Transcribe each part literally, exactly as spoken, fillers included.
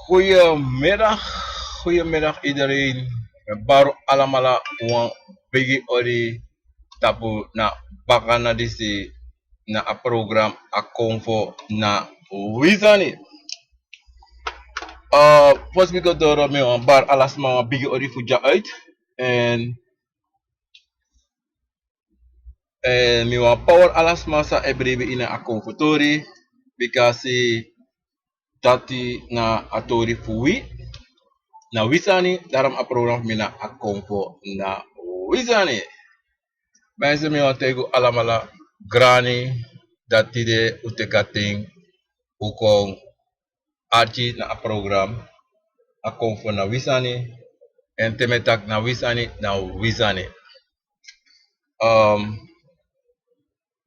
Goedemiddag, goedemiddag iedereen. We bari alamala wan bigi odi tapu na Bakana disi na a program Akomfo na Wi Sani. Uh, fosi mi go doro, mi wani bari ala sma wan bigi odi fu dya uit. En, en mi wani power ala sma san e bribi ini Akomfo tori. Bikasi dati na a tori fu wi, na Wi Sani, daarom a program fu mi na Akomfo na Wi Sani. Mensen, mi wani taigi un alamala grani dati tide un teki a ten, un kon arki na a program Akomfo na Wi Sani. En te mi e taki na Wi Sani, na Wi Sani. Um,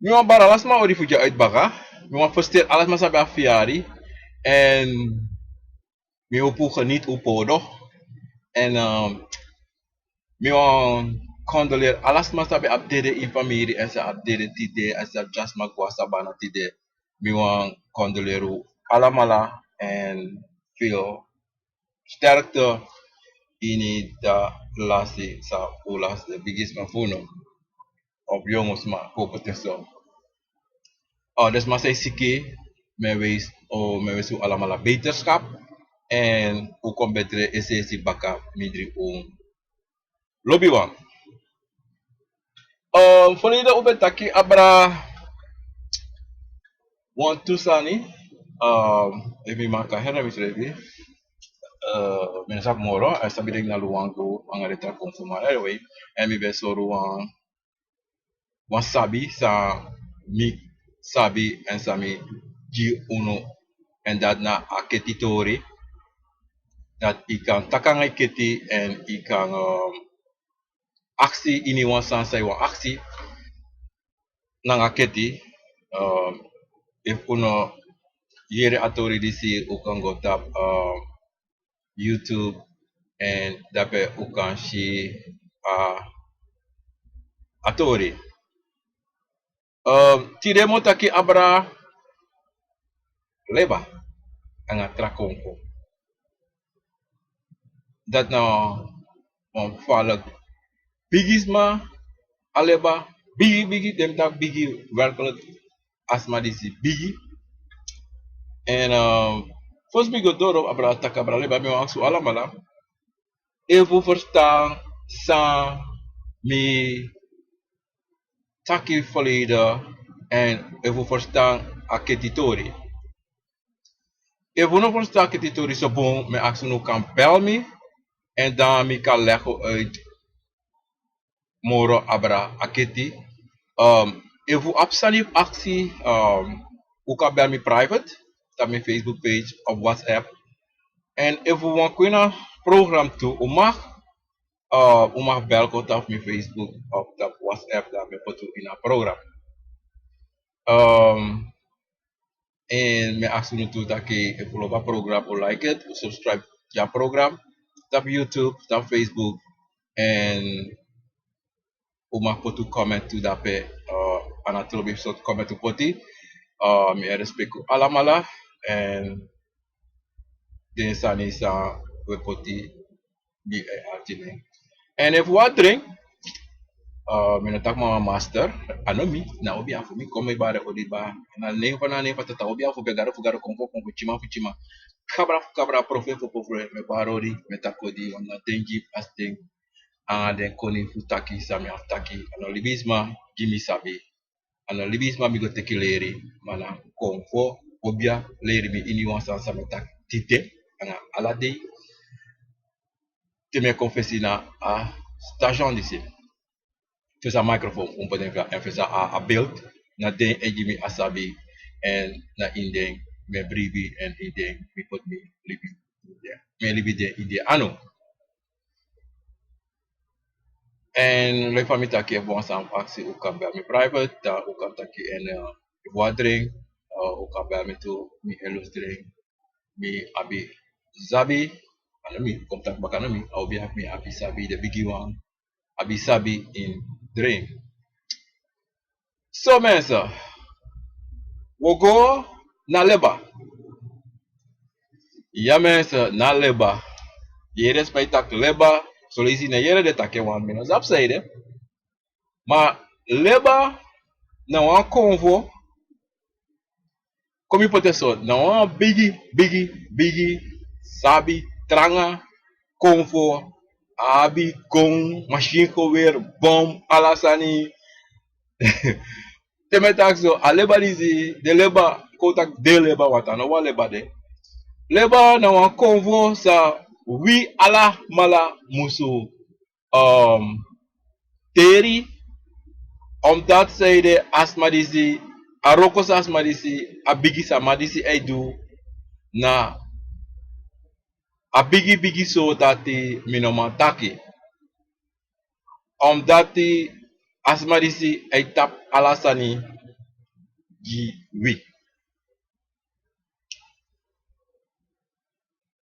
mi wani bari ala sma odi fu dya uit baka. Mi wani feliciteri ala sma san ben abi fiyari. En mi hopi un geniet un podo. En, um, mi wani condoleer ala sma san ben abi dede ini famiri, en san abi dede tide, en san abi dya sma go na sabana tide. Mi wani condoleer un alamala en veel sterkte ini a lasi san un lasi, den bigisma fu unu, of yongu sma, kon poti en so. Uh, den sma san e siki, mi e wensi, uh, mi e wensi un alamala beterschap. En un kon betre es'esi baka mindri un lobiwan. Um, verleden un ben taki abra wantu sani, um, efu mi man kan heri misrefi. Uh, mi no sabi moro, a sabi, denk na Luangu, anga den tra kon fu man, anyway. En mi ben sori wan, wan sabi san mi sabi en san mi gi unu. En dati na a keti tori. Dati yu kan taki anga yu keti en yu kan, um, aksi iniwan sani san yu wani aksi nanga keti. Um, efu un no yere a tori disi, un kan go tapu, um, YouTube, en dape un kan si a, a tori. Um, tide mi o taki abra leba anga tra konko. Dati na wan gevaarlijk bigisma, a leba bigi, bigi, den mi taki bigi, werkelijk, a sma disi bigi. En, um, fosi mi go doro abra, taki abra leba, mi wani aksi un alamala efu un ferstan san mi taki verleden, en efu un ferstan a keti tori. Efu un no ferstan a keti tori so bun, mi e aksi unu, un kan bel mi, en dan mi kan leg uit moro abra a keti. Um, efu un abi sani fu aksi, um, un kan bel mi private, tapu mi Facebook page of WhatsApp. En efu un wani kon ini a program tu, un mag, uh, un mag bel kon tapu mi Facebook of tapu WhatsApp, dan mi e poti un ini a program. Um, en mi e aksi unu tu taki efu un lobi a program, un like it, un subscribe gi a program tapu YouTube, tapu Facebook. En un mag poti un comment tu dape, uh, a no trobi sortu comment un poti. Uh, mi e respeki un alamala, en den sani san un e poti, mi e arki nen. En efu un wani drink, uh, mi no taki mama master, a no mi, na obiafu mi kon, mi bari odi ba, na nen fu, na nen fu a Tata, obiafu, be gado fu gado, konko fu konko, tyiman fu tyiman, kabra fu kabra, profeti fu profeti, mi e bari odi, mi e taki odi, wan na ten gi a sten, anga den koni fu taki san mi abi fu taki. A no libisma gi mi sabi. A no libisma mi go teki leri, ma na Konfo obia leri mi iniwan sani san mi e taki tide anga ala dei. Te mi e kon fesi na a station disi, fesi a microfoon un poti en, en fesi a, a beeld, na den e gi mi a sabi, en na ini den mi e bribi, en ini den mi poti mi libi. Mi e libi den ini den anu. En leki fa mi taki, efu wan sani fu aksi, un kan bel mi private, dan un kan taki. En, eh, efu wan drink, eh, un kan bel mi tu, mi e lusu drink. Mi abi sabi, a no mi, kon taki baka, a no mi, a obiafu mi abi sabi, den bigiwan abi sabi ini drink. So mensen, wi o go na leba. Ya mensen, na leba. Yere sma e taki leba, so leisi na yere den taki en wan, mi no sabi san ede. Ma leba na wan konfo, kon mi poti en so, na wan bigi, bigi, bigi, sabi, tranga konfo, a abi gon, masingeweer, bom, ala sani. Te mi e taki so, a leba disi, den leba, kon taki den leba, want a no wan leba de. Leba na wan konfo san wi alamala musu, um, teri, omdat san ede, a sma disi, a wroko san a sma disi, a bigi sama disi e du, na a bigi bigi so dati mi no man taki. Omdat a sma disi e tapu ala sani gi wi.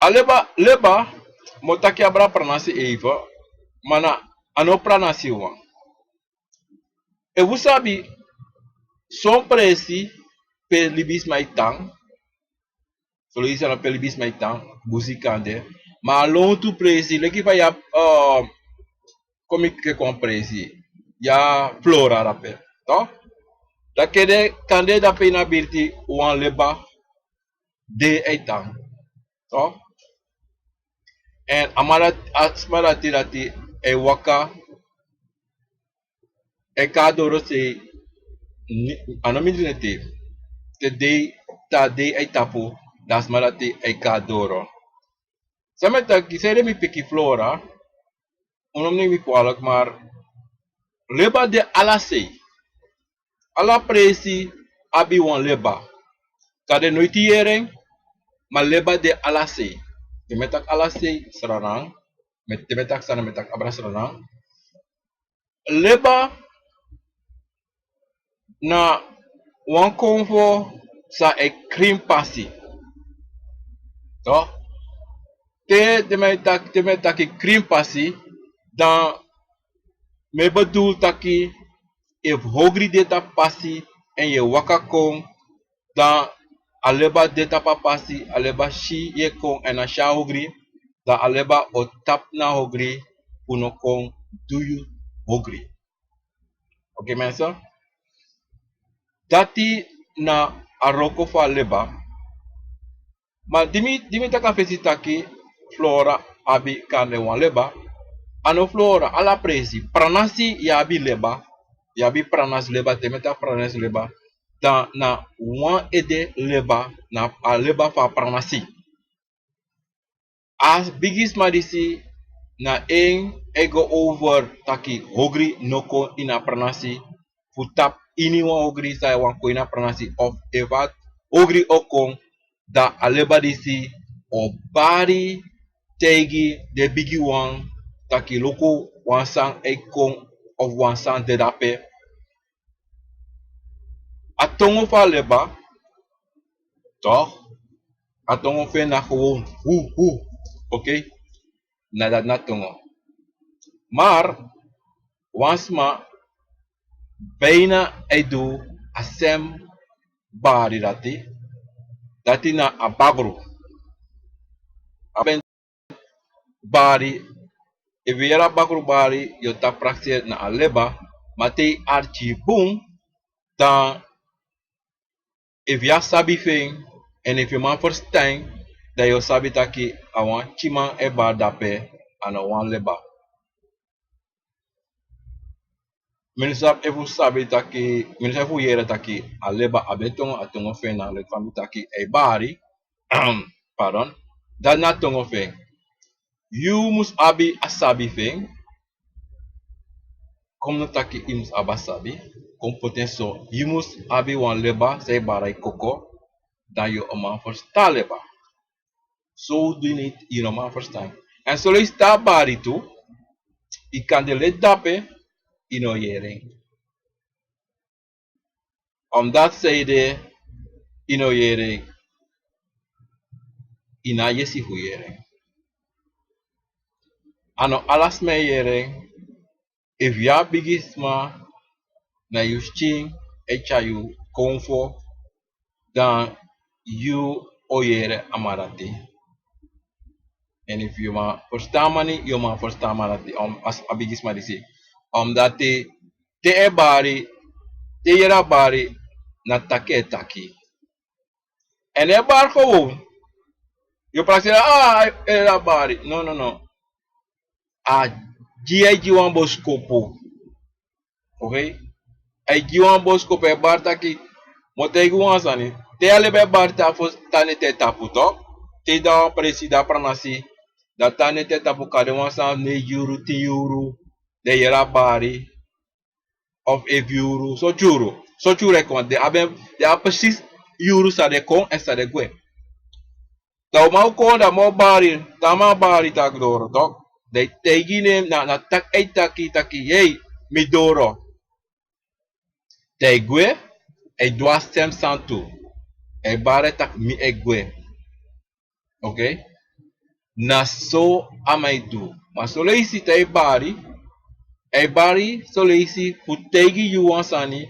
A leba, leba, mi o taki abra pranasi even, ma na a no pranasi wan. Efu un sabi, son presi pe libisma e tan, so leisi a no pe libisma e tan, busi kande, ma a lontu presi, leki fa yu abi, um, kon mi keki wan presi, yu abi flora dape, toch? Dan kande, kande dape ini a birti wan leba de e tan, toch? En a man dati, a sma dati dati e waka, e kon na doro sei, ni, a no mindri neti, te dei, te a dei e tapu, dan a sma dati e kon na doro. San mi e taki, san ede mi piki flora, un no mu nemi mi kwalijk, maar leba de ala sei. Ala presi abi wan leba. Kande noiti yere en, ma leba de ala sei. Te mi e taki ala sei, Sranan, mi, te mi e taki Sranan, mi e taki abra Sranan. Leba na wan konfo san e krin pasi. Toch? Te, te mi e taki, te mi e taki krin pasi, dan mi e bedoel taki, efu ogri de tapu pasi, èn yu e waka kon, dan a leba de tapu a pasi, a leba si yu e kon èn a si a ogri, dan a leba o tapu na a ogri fu no kon du yu ogri. Oké mensen? Dati na a wroko fu a leba. Ma di mi, di mi taki a fesi taki flora abi kande wan leba, a no flora, ala presi, pranasi yu abi leba, yu abi pranasi leba, te mi e taki pranasi leba, dan na wan ede leba, na a leba fu a pranasi. A bigisma disi na en e go over taki ogri no kon ini a pranasi, fu tapu iniwan ogri san e wani kon ini a pranasi, of efu a ogri o kon, dan a leba disi o bari taigi den bigiwan taki luku, wan sani e kon, of wan sani de dape. A tongo fu a leba, toch, a tongo fu en na gewoon hu, hu. Oké? Na dati na tongo. Maar wan sma bijna e du a sem bari dati, dati na a bakru. A ben bari, efu yu yere a bakru bari, yu o taki prakseri na a leba, ma te yu arki bun, dan efu yu abi sabi fu en, èn efu yu man ferstan en, dan yu o sabi taki a wan kiman e bari dape, a no wan leba. Mi no sabi efu un sabi taki, mi no sabi efu un yere taki a leba abi en tongo, a tongo fu en na leki fa mi taki e bari. Pardon. Dati na a tongo fu en. Yu mus abi a sabi fu en. Kon mi no taki yu mus abi a sabi. Kon mi poti en so. Yu mus abi wan leba san e bari a koko. Dan yu o man ferstan leba. Zodoende yu no man ferstan. Èn soleisi te a bari tu, yu kan de leti dape, yu no yere en. Omdat san ede, yu no yere en, yu no abi yesi fu yere en. A no ala sma e yere en. Efu yu abi bigisma na yu skin e tyari yu konfo, dan yu o yere a man dati. En efu yu man ferstan man, yu man ferstan man dati, a bigisma disi. Omdati te a e bari, te yu yere a bari, na taki a e taki. En a e bari gewoon. Yu prakseri a, a e bari. No, no, no. A gi, a e gi wan boskopu. Oké. A e gi wan boskopu, a e bari taki, mi o taigi wan sani. Te a leba e bari te a fosi tan neti e tapu, toch. Te yu de na wan presi, dan a pranasi, dan tan neti e tapu, kan de wan sani neigi yuru, tin yuru. Dan yu yere a bari. Of efu yuru, sortu yuru. Sortu yuru e kon, den abi, den abi precies yuru san den kon, èn san den gwe. Dan a man o kon, dan a man o bari, dan a man bari taki doro, toch. Dan yu taigi en, na, na taki a e taki, taki, hei, mi doro. Dan a e gwe, a e du a sem sani tu. A e bari taki mi e gwe. Oké. Na so a man e du. Ma son leisi te a e bari, a e bari son leisi fu taigi yu wan sani,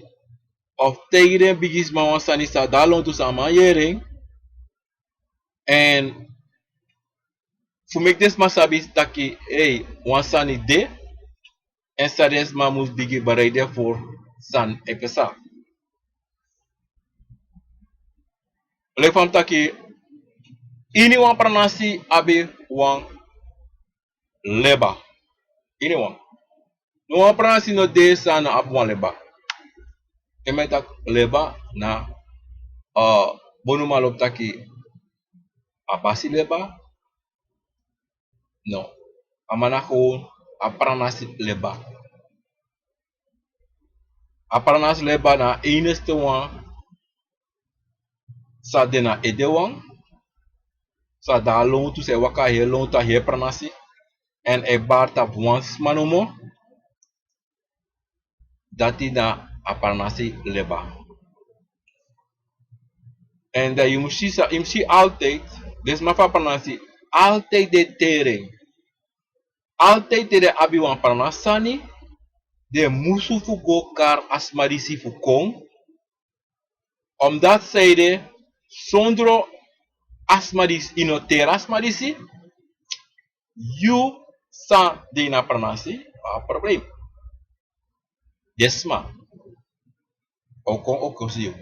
of taigi den bigisma wan sani san de na lontu san a man yere en. En fu meki den sma sabi taki, hei, wan sani de, èn san den sma mus bigin bereid fu san e psa. Leki fa mi taki, iniwan pranasi abi wan leba. Iniwan. No wan pranasi no de san no abi wan leba. Te mi e taki leba na, eh, bonuman lobi taki a basi leba. No. A man na gewoon a pranasi leba. A pranasi leba na a enigste wan san de na edewan, san de na lontu, san e waka heri lontu, a heri pranasi, èn a e bari tapu wan sma nomo. Dati na a pranasi leba. Èn dan yu mus si san, yu mus si altijd, den sma fu a pranasi altijd den e teri en. Altijd te den abi wan pranasi sani, den musu fu go kari a sma disi fu kon. Omdati san ede, sondro a sma disi, yu no teri a sma disi, yu san de ini a pranasi, a problem. Den sma o kon o kosi yu.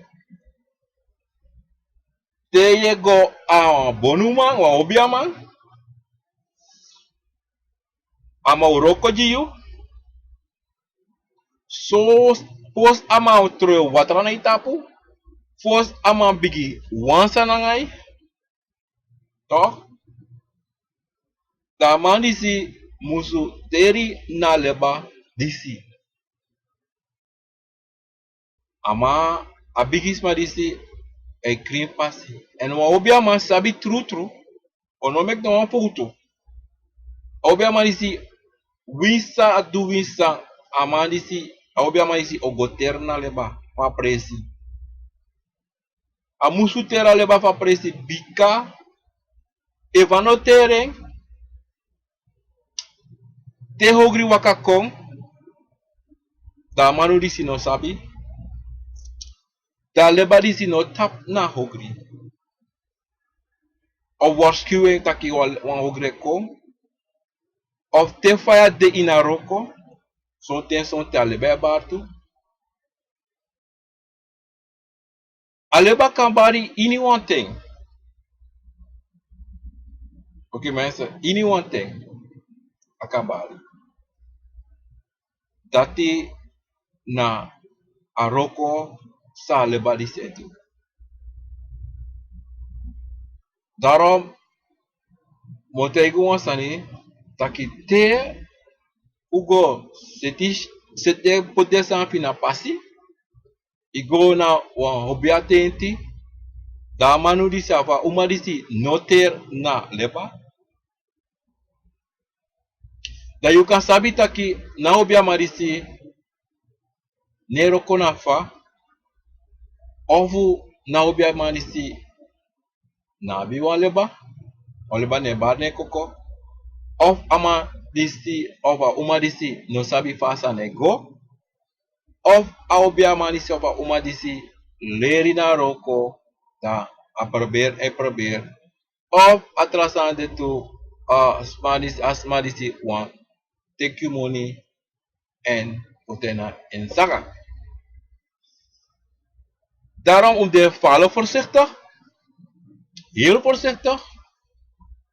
Te yu e go a wan bonuman, wan obiaman, a man o wroko gi yu. So, fosi a man o tron watra na yu tapu, fosi a man bigin wan sani nanga yu, toch, dan a man disi musu teri na a leba disi. A man, a bigisma disi e krin pasi. Èn wan obiaman sabi trutru, o no meki no wan fowtu. A obiaman disi winsi san a du, winsi san, a man disi, a obiaman disi o go teri na a leba fu a presi. A musu teri a leba fu a presi bika efu a no teri en, te hogri waka kon, dan a manu disi no sabi, dan a leba disi no tapu na hogri. Of warskiw en taki wan, wan hogri e kon, of te faya de ini a wroko, sonten, sonten a leba e bari tu. A leba kan bari iniwan ten. Oké, mensen, iniwan ten a kan bari. Dati na a wroko san a leba disi e du. Daarom mi o taigi un wan sani taki te un go seti, seti den, poti den sani fu yu na pasi, yu go na wan obiaman tenti, dan a manu disi of a uma disi no teri na leba. Dan yu kan sabi taki na obiaman disi no e wroko na fa, ofu na obiaman disi no abi wan leba, wan leba no e bari na en koko, of a man disi of a uma disi no sabi fa a sani e go, of a obiaman disi of a uma disi leri na wroko, dan a proberi, e proberi, of a tra sani de tu, A sma disi, a sma disi wani teki yu moni èn poti en na en saka. Daarom un de fala voorzichtig, heel voorzichtig,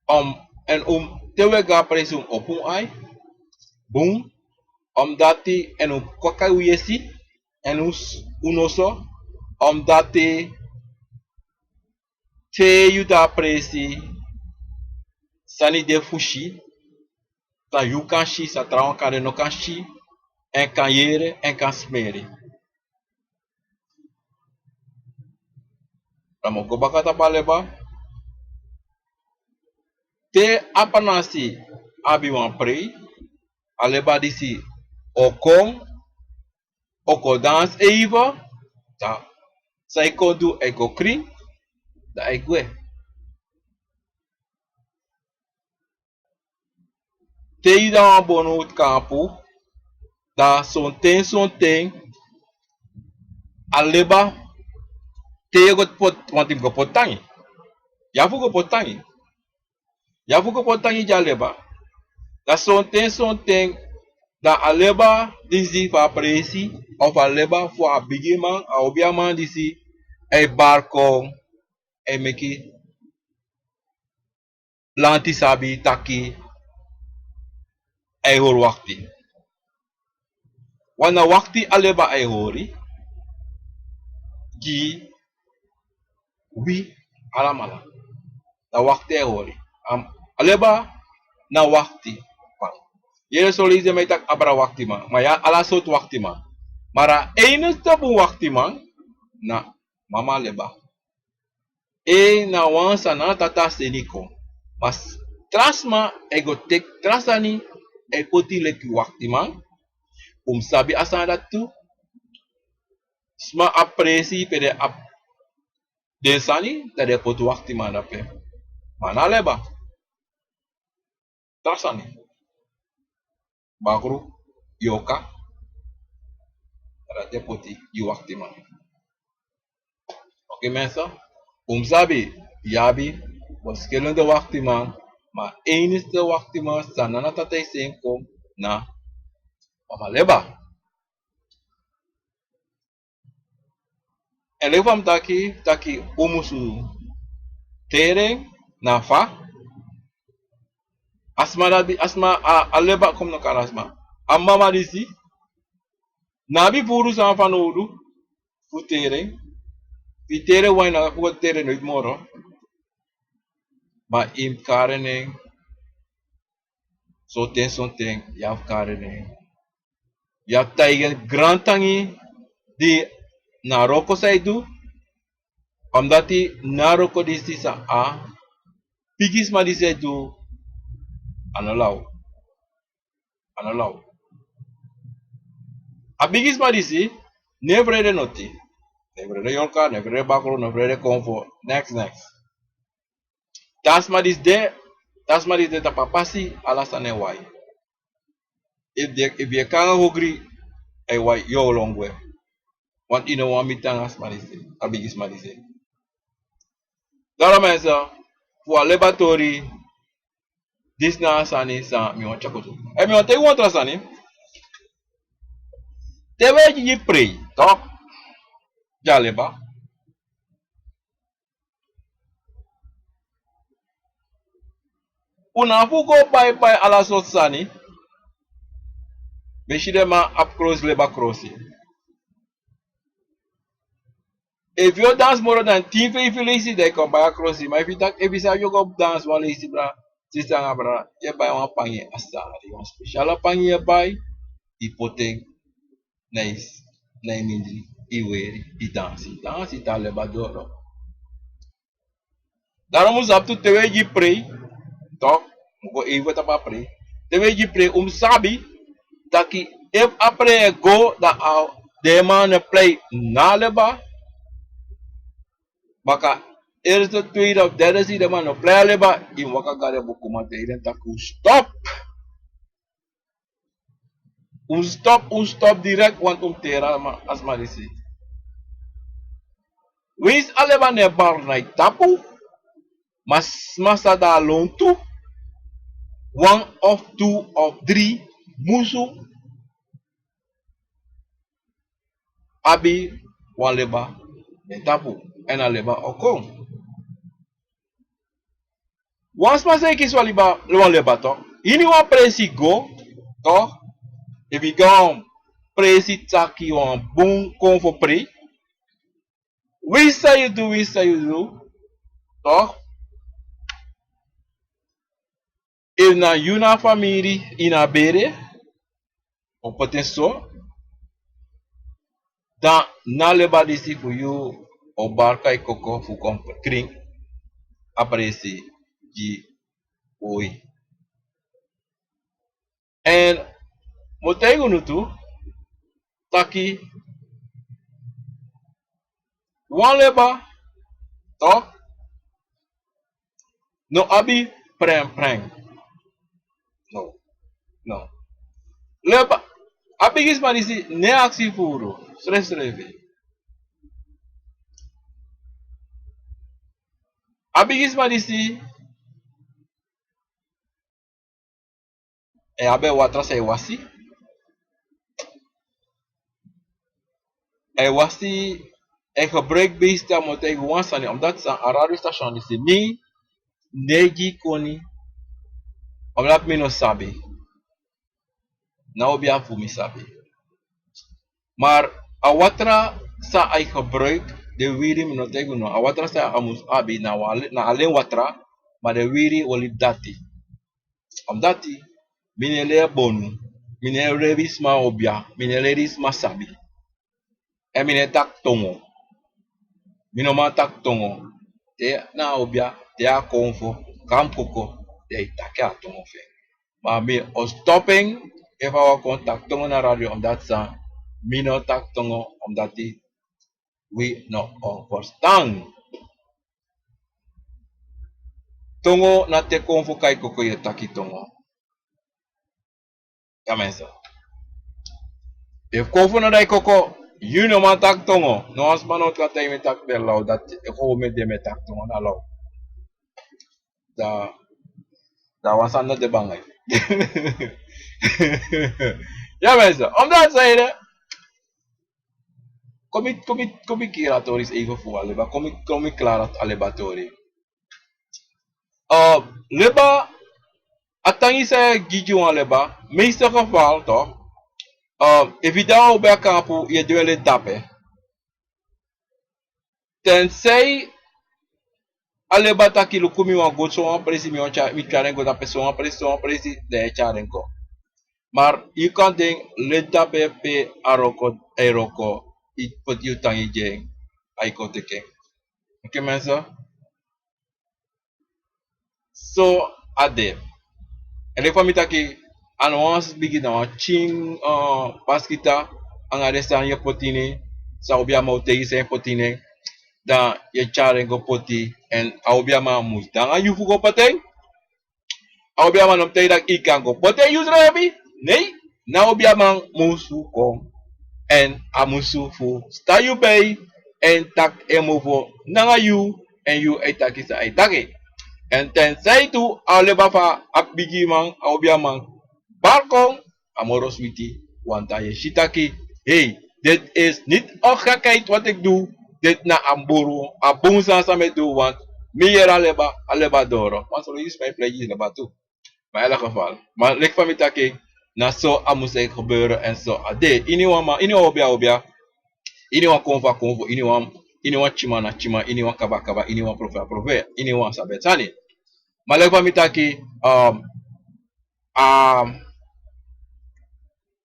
om, èn un te un e go na presi un opo un ai bun, omdati, èn un kaka un yesi, èn un s-, un noso, omdati te yu de na presi, sani de fu si, san yu kan si, san trawan kande no kan si, èn kan yere, èn kan smeri. Dan mi o go baka tapu a leba. Te a pranasi abi wan prei, a leba disi o kon, o kon dansi even, dan san yu kon du, a e kon krin, dan a e gwe. Te yu de na wan bonu kampu, dan sonten, sonten, a leba, te yu go poti, wanti yu go poti tangi. Yu abi fu go poti tangi. Yu abi fu go poti tangi gi a leba. Dan sonten, sonten, dan a leba disi fu a presi, of a leba fu a bigiman, a obiaman disi, a e bari kon, a e meki lanti sabi taki a e hori wakti. Wan na wakti a leba a e hori gi wi alamala. Na wakti a e hori. Am, a leba na waktiman. Yere, son leisi den man e taki abra waktiman. Ma yu abi ala sortu waktiman. Ma a enigste bun waktiman na mama leba. En na wan san Nana Tata seni kon. Ma tra sma e go teki tra sani e poti leki waktiman. Un mus sabi a sani dati tu. Sma abi presi pe den abi den sani, dan den poti waktiman drape. Ma na leba. Tra sani. Bakru, yoka. Dati e poti yu waktiman. Oké, mensen. Un mus sabi, yu abi verschillende waktiman, ma enigste waktiman san Nana Tata e seni kon na mama leba. En leki fa mi taki, taki un musu teri en na fa a sma dati, a sma, a, a leba kon no kari a sma. A mama disi, no abi furu san fanowdu fu teri en. Fu teri en wan, yu no abi fu go teri en noiti moro. Ma yu mus kari en, sonten, sonten, yu abi fu kari en. Yu abi taigi en grantangi di na wroko san yu e du. Omdati na wroko disi san a bigisma disi e du, a no law. A no law. A bigisma disi, no e frede noti. No e frede yorka, no e frede bakru, no e frede konfo. Neks, neks. Te a sma disi de, te a sma disi de tapu a pasi, ala sani e wai. Efu den, efu yu e kon nanga hogri, a e wai, yu o lon gwe. Want yu no wani miti nanga a sma disi, a bigisma disi. Daarom, mensen, fu a leba tori, disi na a sani san mi wani tyari kon tu. En mi wani taigi wan tra sani. Te wi e gi prei, toch? Gi a leba. Un no abi fu go bai bai ala sortu sani. Mi e si den man abi krosi, leba krosi. Efu yu o dansi moro dan tin, feifi leisi, dan yu kan bai a krosi. Ma efu yu taki, efu yu sabi yu o go dansi wan leisi, bra, sisa nanga bra, yu e bai wan pangi, a sari, wan spesial pangi yu e bai, yu poti en na yu s-, na yu mindri, yu weri, yu dansi, dansi te a leba doro. Daarom un mus sabi tu, te wi e gi prei, toch, un go even tapu a prei. Te wi e gi prei, un mus sabi taki efu a prei e go, dan a, den man no e prei na a leba. Baka eerste, tweede of derde side, den man no e prei a leba, yu mus waka go na den bukuman taigi den taki un stop. Un stop, un stop direct, want un mus teri a sma, a sma disi. Winsi a leba no e bari na yu tapu, ma sma sa de na lontu, wan of tu of dri musu abi wan leba na en tapu, èn a leba o kon. Wan sma san e kisi wan liba, wan leba tok. Ini wan presi go, tok. Efu yu go a wan presi taki wan bun kon fu prei. Winsi san yu du, winsi san yu du, tok. Efu na yu na famiri ini a bere, o poti en so, dan na leba disi fu yu o bari kai koko fu kon krin a presi gi wi. Èn mi o taigi unu tu taki wan leba, tok, no abi prenpren. No, no. Leba, a bigisma disi no e aksi furu srefsrefi. A bigisma disi e abi watra san e wasi. E wasi, e gebruik beesti a moto e wan sani, omdat san a radio station disi mi no e gi koni, omdat mi no sabi. Na obiafu mi sabi. Maar a watra san a e gebruik, den wiri mi no taigi unu, a watra san a mus abi na wan, na alen watra, maar den wiri o libi dati. Omdat mi no e leri bonu, mi no e leri sma obia, mi no e leri sma sabi. Èn mi no e taki tongo. Mi no man taki tongo. Te na obia, te a kon fu, kan koko, den e taki a tongo fu en. Ma mi o stop en, efu a wani kon taki tongo na radio, omdat san, mi no taki tongo, omdat wi no o ferstan. Tongo na te kon fu kai koko yu e taki tongo. Ya mensen. Efu kon fu no dai koko, yu no man taki tongo. No wan sma no kan taigi mi taki ben law, dati efu mi de mi e taki tongo na law. Da, da wan sani no de banga. Ya mensen, omdat san ede. Kon mi, kon mi, kon mi kiri a tori even fu a leba. Kon mi, kon mi klari a leba tori. Eh, leba, a tangi san yu e gi gi wan leba, meeste geval toch. Eh, efu yu de a obiakampu, yu e du en leti dape. Tensei a leba taki luku mi wani go so wan presi, mi wani tya-, mi tyari en go dape so wan presi, so wan presi, dan yu e tyari en go. Maar yu kan denki leti dape pe a wroko, a e wroko, yu poti yu tangi gi en, a e kon teki en. Oké mensen. So a de. Èn leki fa mi taki, a no wan bigi, na wan pikin, eh, baskita, anga den sani yu e poti ini, san obiaman o taigi san yu e poti ini, dan yu e tyari en go poti, èn a obiaman mus de nanga yu fu go poti en. A obiaman no mus taigi taki yu kan go poti en yusrefi. Nei, na obiaman musu kon. Èn a musu fu stan yu bij. Èn taki en mofo nanga yu. Èn yu e taki san a e taki. Èn tensei tu a leba fu a bigiman, a obiaman bari kon, a moro switi, want dan yu e si taki, hey, dit is niet een gekheid wat ik doe, dit na a bun, a bun sani san mi e du, want mi yere a leba, a leba doro. Want so yu sma e plei gi leba tu. Maar in elk geval, maar leki fa mi taki, na so a mus e gebeuren en so a de. Iniwan man, iniwan obia obia, iniwan konfo a konfo, iniwan, iniwan tyima na tyima, iniwan kaba a kaba, iniwan profe a profe, iniwan sabi sani. Maar leki fa mi taki, um, a,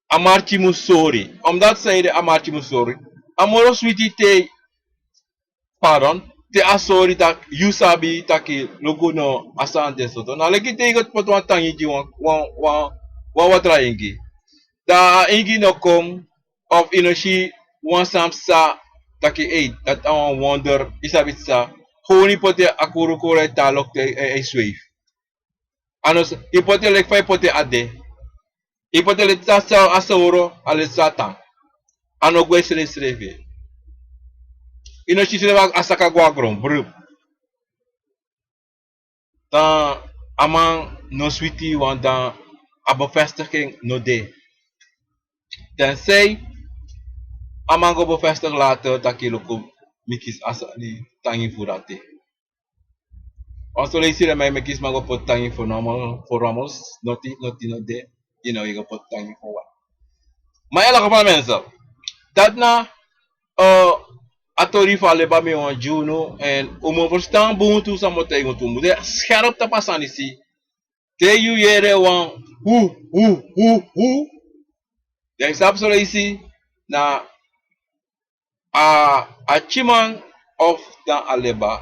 a marki mus sori. Omdat san ede a marki mus sori. A moro switi te, pardon, te a sori taki yu sabi taki luku no, a sani de so. Na leki te yu go poti wan tangi gi wan, wan, wan, wan watra ingi. Dan a ingi no kon, of yu no si wan sani psa, taki ei, dati a wan wonder, yu sabi psa. Gewoon yu poti a kurukuru e tan loktu e, e, e zweef. A no s-, yu poti en leki fa yu poti en a de. Yu poti en leti san a sawro, a leti san a tan. A no gwe srefsrefi. Yu no si srefi a saka go na gron, brup. Dan a man no switi, want dan a bevestiging no de. Tenzij a man go bevestig later taki luku, mi kisi a sani tangi fu dati. Wan son leisi den man e meki sma go poti tangi fu normal, fu rommels, noti, noti no de, yu no e go poti tangi fu wan. Ma in elk geval mensen, dati na, eh, a tori fu a leba mi wani gi unu, èn un mu ferstan bun tu san mi o taigi unu tu, un mu de scherp tapu a sani si. Te yu yere wan hu, hu, hu, hu, dan yu sabi son leisi na a, a tyiman of dan a leba.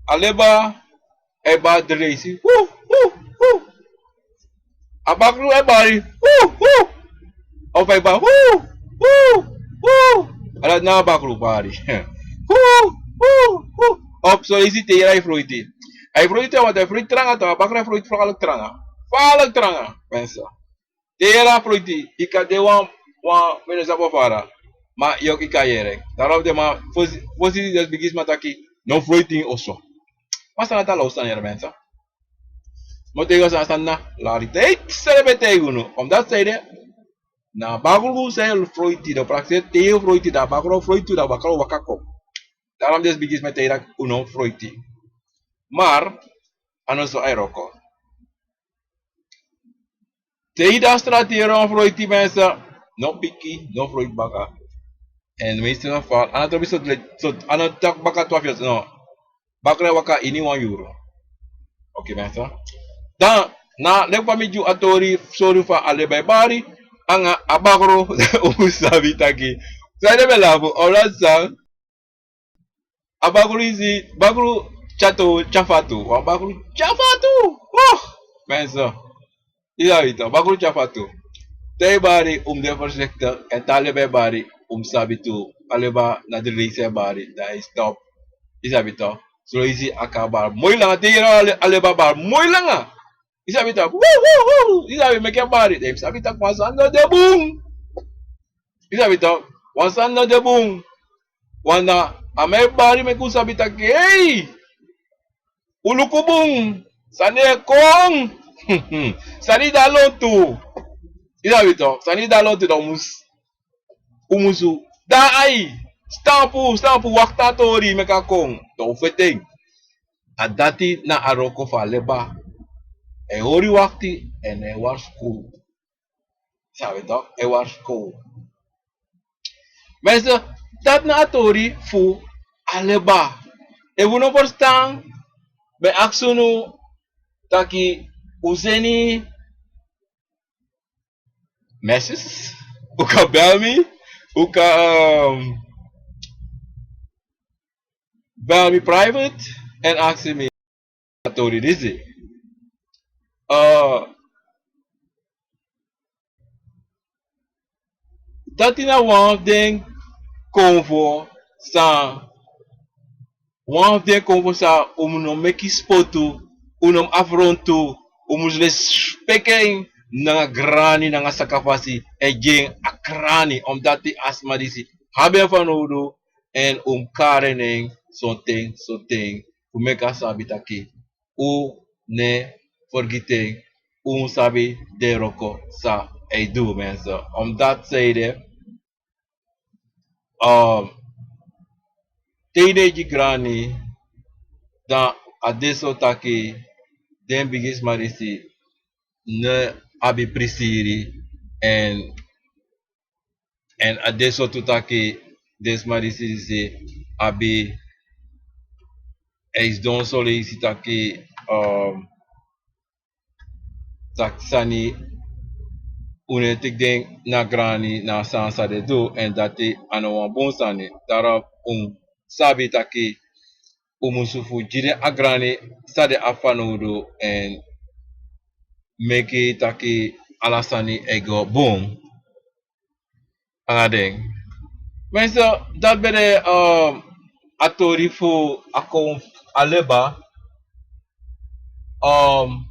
A leba e bari dri leisi. Hu, hu, hu. A bakru e bari. Hu, hu. Of a e bari. Hu, hu, hu. A dati na a bakru bari. Hu, hu, hu. Of son leisi te yu yere a e froiti. A e froiti, want a e froiti tranga tu, a bakru e froiti falk tranga. Falk tranga, mensen. Te yu yere a froiti, yu kan de wan, wan, mi no sabi fa fara. Ma yu, yu kan yere. Daarom den man fosi, fosi den bigisma taki, no froiti ini oso. Ma san dati a lawsani, mensen. Mi o taigi unu san, san na lari. Te yu srefi ben taigi unu. Omdat san ede, na bakru san yu froiti, dan prakseri te yu froiti, dan bakru froiti, dan bakru waka kon. Daarom den bigisma e taigi taki un no froiti. Maar a no so a e wroko. Te yu de a strati yere wan froiti, mensen, no piki, no froiti baka. Èn meeste geval, a no trobi so, so, a no taki baka twafu yesi, no. Bakru e waka ini wan yuru. Oké, mensen. Dan, na leki fa mi gi unu a tori, sori fa a leba e bari, anga a bakru, un sabi taki. San ede mi e lafu, omdat san, a bakru disi, bakru tyari, tyari fatu, wan bakru tyari fatu. Oh, mensen. Yu sabi toch, bakru tyari fatu. Te a e bari, un mu de voorzichtig, èn te a leba e bari, un mu sabi tu, a leba na dri leisi a e bari, dan a e stop. Yu sabi toch, son leisi a kan bari moi langa, te yu yere a le-, a leba bari moi langa. Yu sabi toch, wu, wu, wu, yu sabi meki a bari, dan yu sabi taki wan sani no de bun. Yu sabi toch, wan sani no de bun. Want na a man e bari meki un sabi taki, hey, un luku bun, sani e kon. Sani de a lontu. Yu sabi toch, sani de a lontu, dan un mus-, un musu daai, stampu, stampu, wakti a tori meki a kon. Dan un feti en. A dati na a wroko fu a leba. A e hori wakti, èn a e warskow. Sabi toch, a e warskow. Mensen, dati na a tori fu a leba. Efu un no ferstan, mi e aksi unu taki un seni messages, un kan bel mi, un kan, ehm, bel mi private èn aksi mi a tori disi. Eh, dati na wan fu den konfo san, wan fu den konfo san un no mu meki spotu, un no mu afrontu, un mus lespeki en nanga grani, nanga sakafasi, e gi en a grani, omdat a sma disi abi en fanowdu, èn un mu kari en nen sonten, sonten, fu meki a sabi taki un no e fergiti en, un sabi den wroko san a e du, mensen. Omdat san ede, um, te yu no e gi grani, dan a de so taki den bigisma disi no abi prisiri, èn, èn a de so tu taki den sma disi, disi abi, a e sidon son leisi taki, um, taki sani, un no e teki den na grani na san san den du, èn dati a no wan bun sani. Daarom un sabi taki un musu fu gi den a grani san den abi fanowdu, èn meki taki ala sani e go bun anga den. Mensen, dati ben de, um, a tori fu a kon, a leba. Um,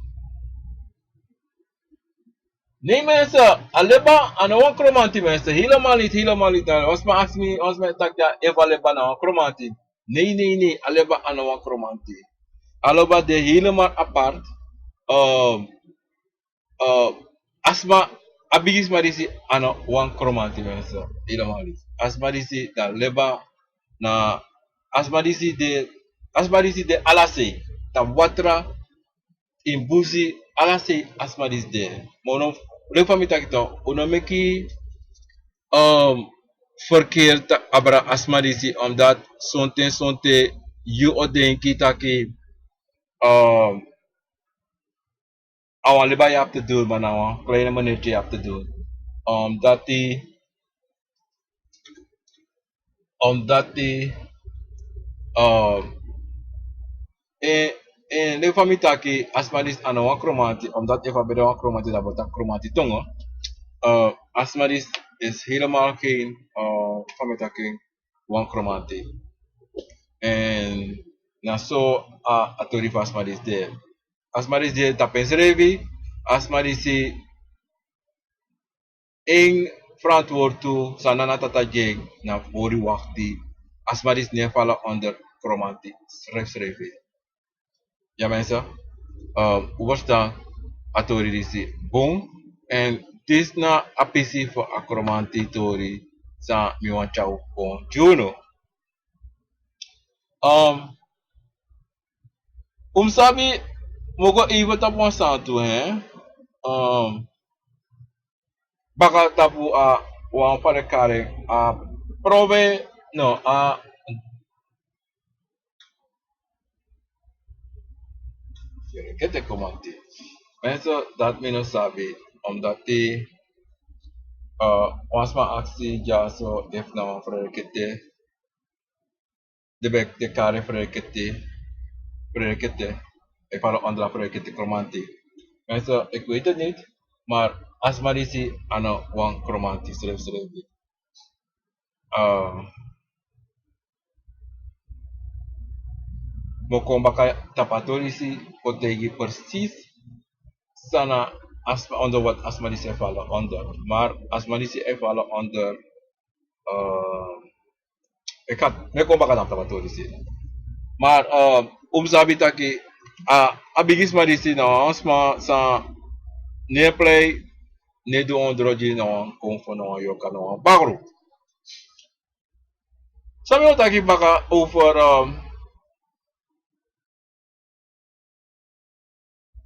nee mensen, a leba a no wan Kromanti, mensen. Helemaal niet, helemaal niet. Wan sma aksi mi, wan sma taki efu a leba na wan Kromanti. Nee, nee, nee, a leba a no wan Kromanti. A leba de helemaal apart. um, uh, a sma, a bigi sma disi a no wan Kromanti, mensen. Helemaal niet. A sma disi dan leba na, a sma disi de, a sma disi de ala sei. Tapu watra, ini busi, ala sei a sma disi de. Ma un no, leki fa mi taki toch, un no meki, um, verkeerd abra a sma disi, omdat sonten, sonten yu o denki taki, um, a wan leba yu abi te doen, ma na wan kleine meneertje yu abi te doen. Omdat die, omdat die, um, en, en leki fa mi taki, a sma disi a no wan Kromanti, omdat efu a ben de wan Kromanti, dan a bo taki Kromanti tongo. Uh, a sma disi is helemaal geen, uh, fa mi taki, wan Kromanti. En na so a, a tori fu a sma disi de. A sma disi de tapu ensrefi, a sma disi en verantwoord tu, san Nana Tata gi en, na fu hori wakti. A sma disi no e fala onder Kromanti srefsrefi. Ja, mensen, um, un verstan a tori disi bun. En disi na a pisi fu a Kromanti tori san mi wani tyari kon gi unu. Um, un sabi, mi o go even tapu wan sani tu, hè. Um, baka tapu a wan fa den kari en, a probe, no, a Ferekete Kromanti. Mensen, dat mi no sabi, omdat die, uh, wan sma aksi dyaso efu na wan Ferekete, den ben e kari Ferekete, Ferekete, e fala onder Ferekete Kromanti. Mensen, ik weet het niet, maar a sma disi a no wan Kromanti srefsrefi. Uh, mi o kon baka tapu a tori disi, kon taigi precies san na a sma, onder wat a sma disi e fala onder. Maar a sma disi e fala onder, uh, ik ga, mi o kon baka tapu a tori disi. Maar, uh, un sabi taki, a, a bigi sma disi na wan sma san no e prei, no e du ondro gi na wan konfo, na wan yorka, na wan bakru. San mi o taki baka over, um,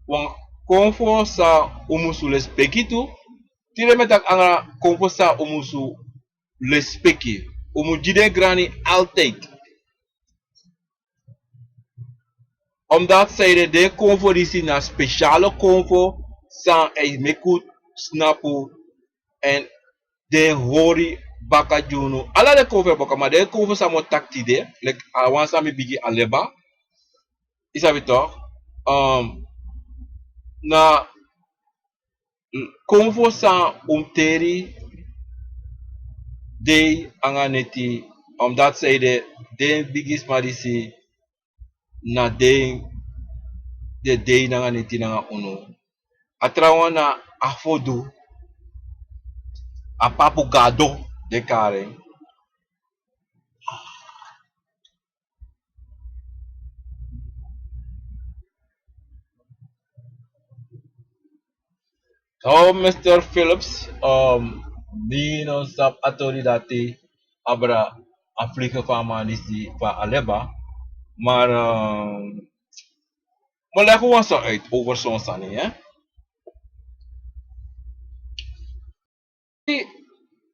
wan konfo san un musu lespeki tu. Tide mi e taki anga konfo san un musu lespeki. Un mu gi den grani altijd. Omdat san ede, den konfo disi na speciale konfo san e meki un snapu en den hori baka gi unu. Ala den konfo e baka, ma den konfo san mi o taki tide, leki a wan san mi bigin a leba, i sabi toch, um, na konfo san un teri dei anga neti, omdat san ede, den bigi sma disi na den, den dei nanga neti nanga unu. A trawan na a fodu, a papu gado den kari en. So, mister Phillips, um, mi no sabi a tori dati abra a vliegen fu a man disi fu a leba. Maar, um, mi o leg wan sani uit over son sani, hè?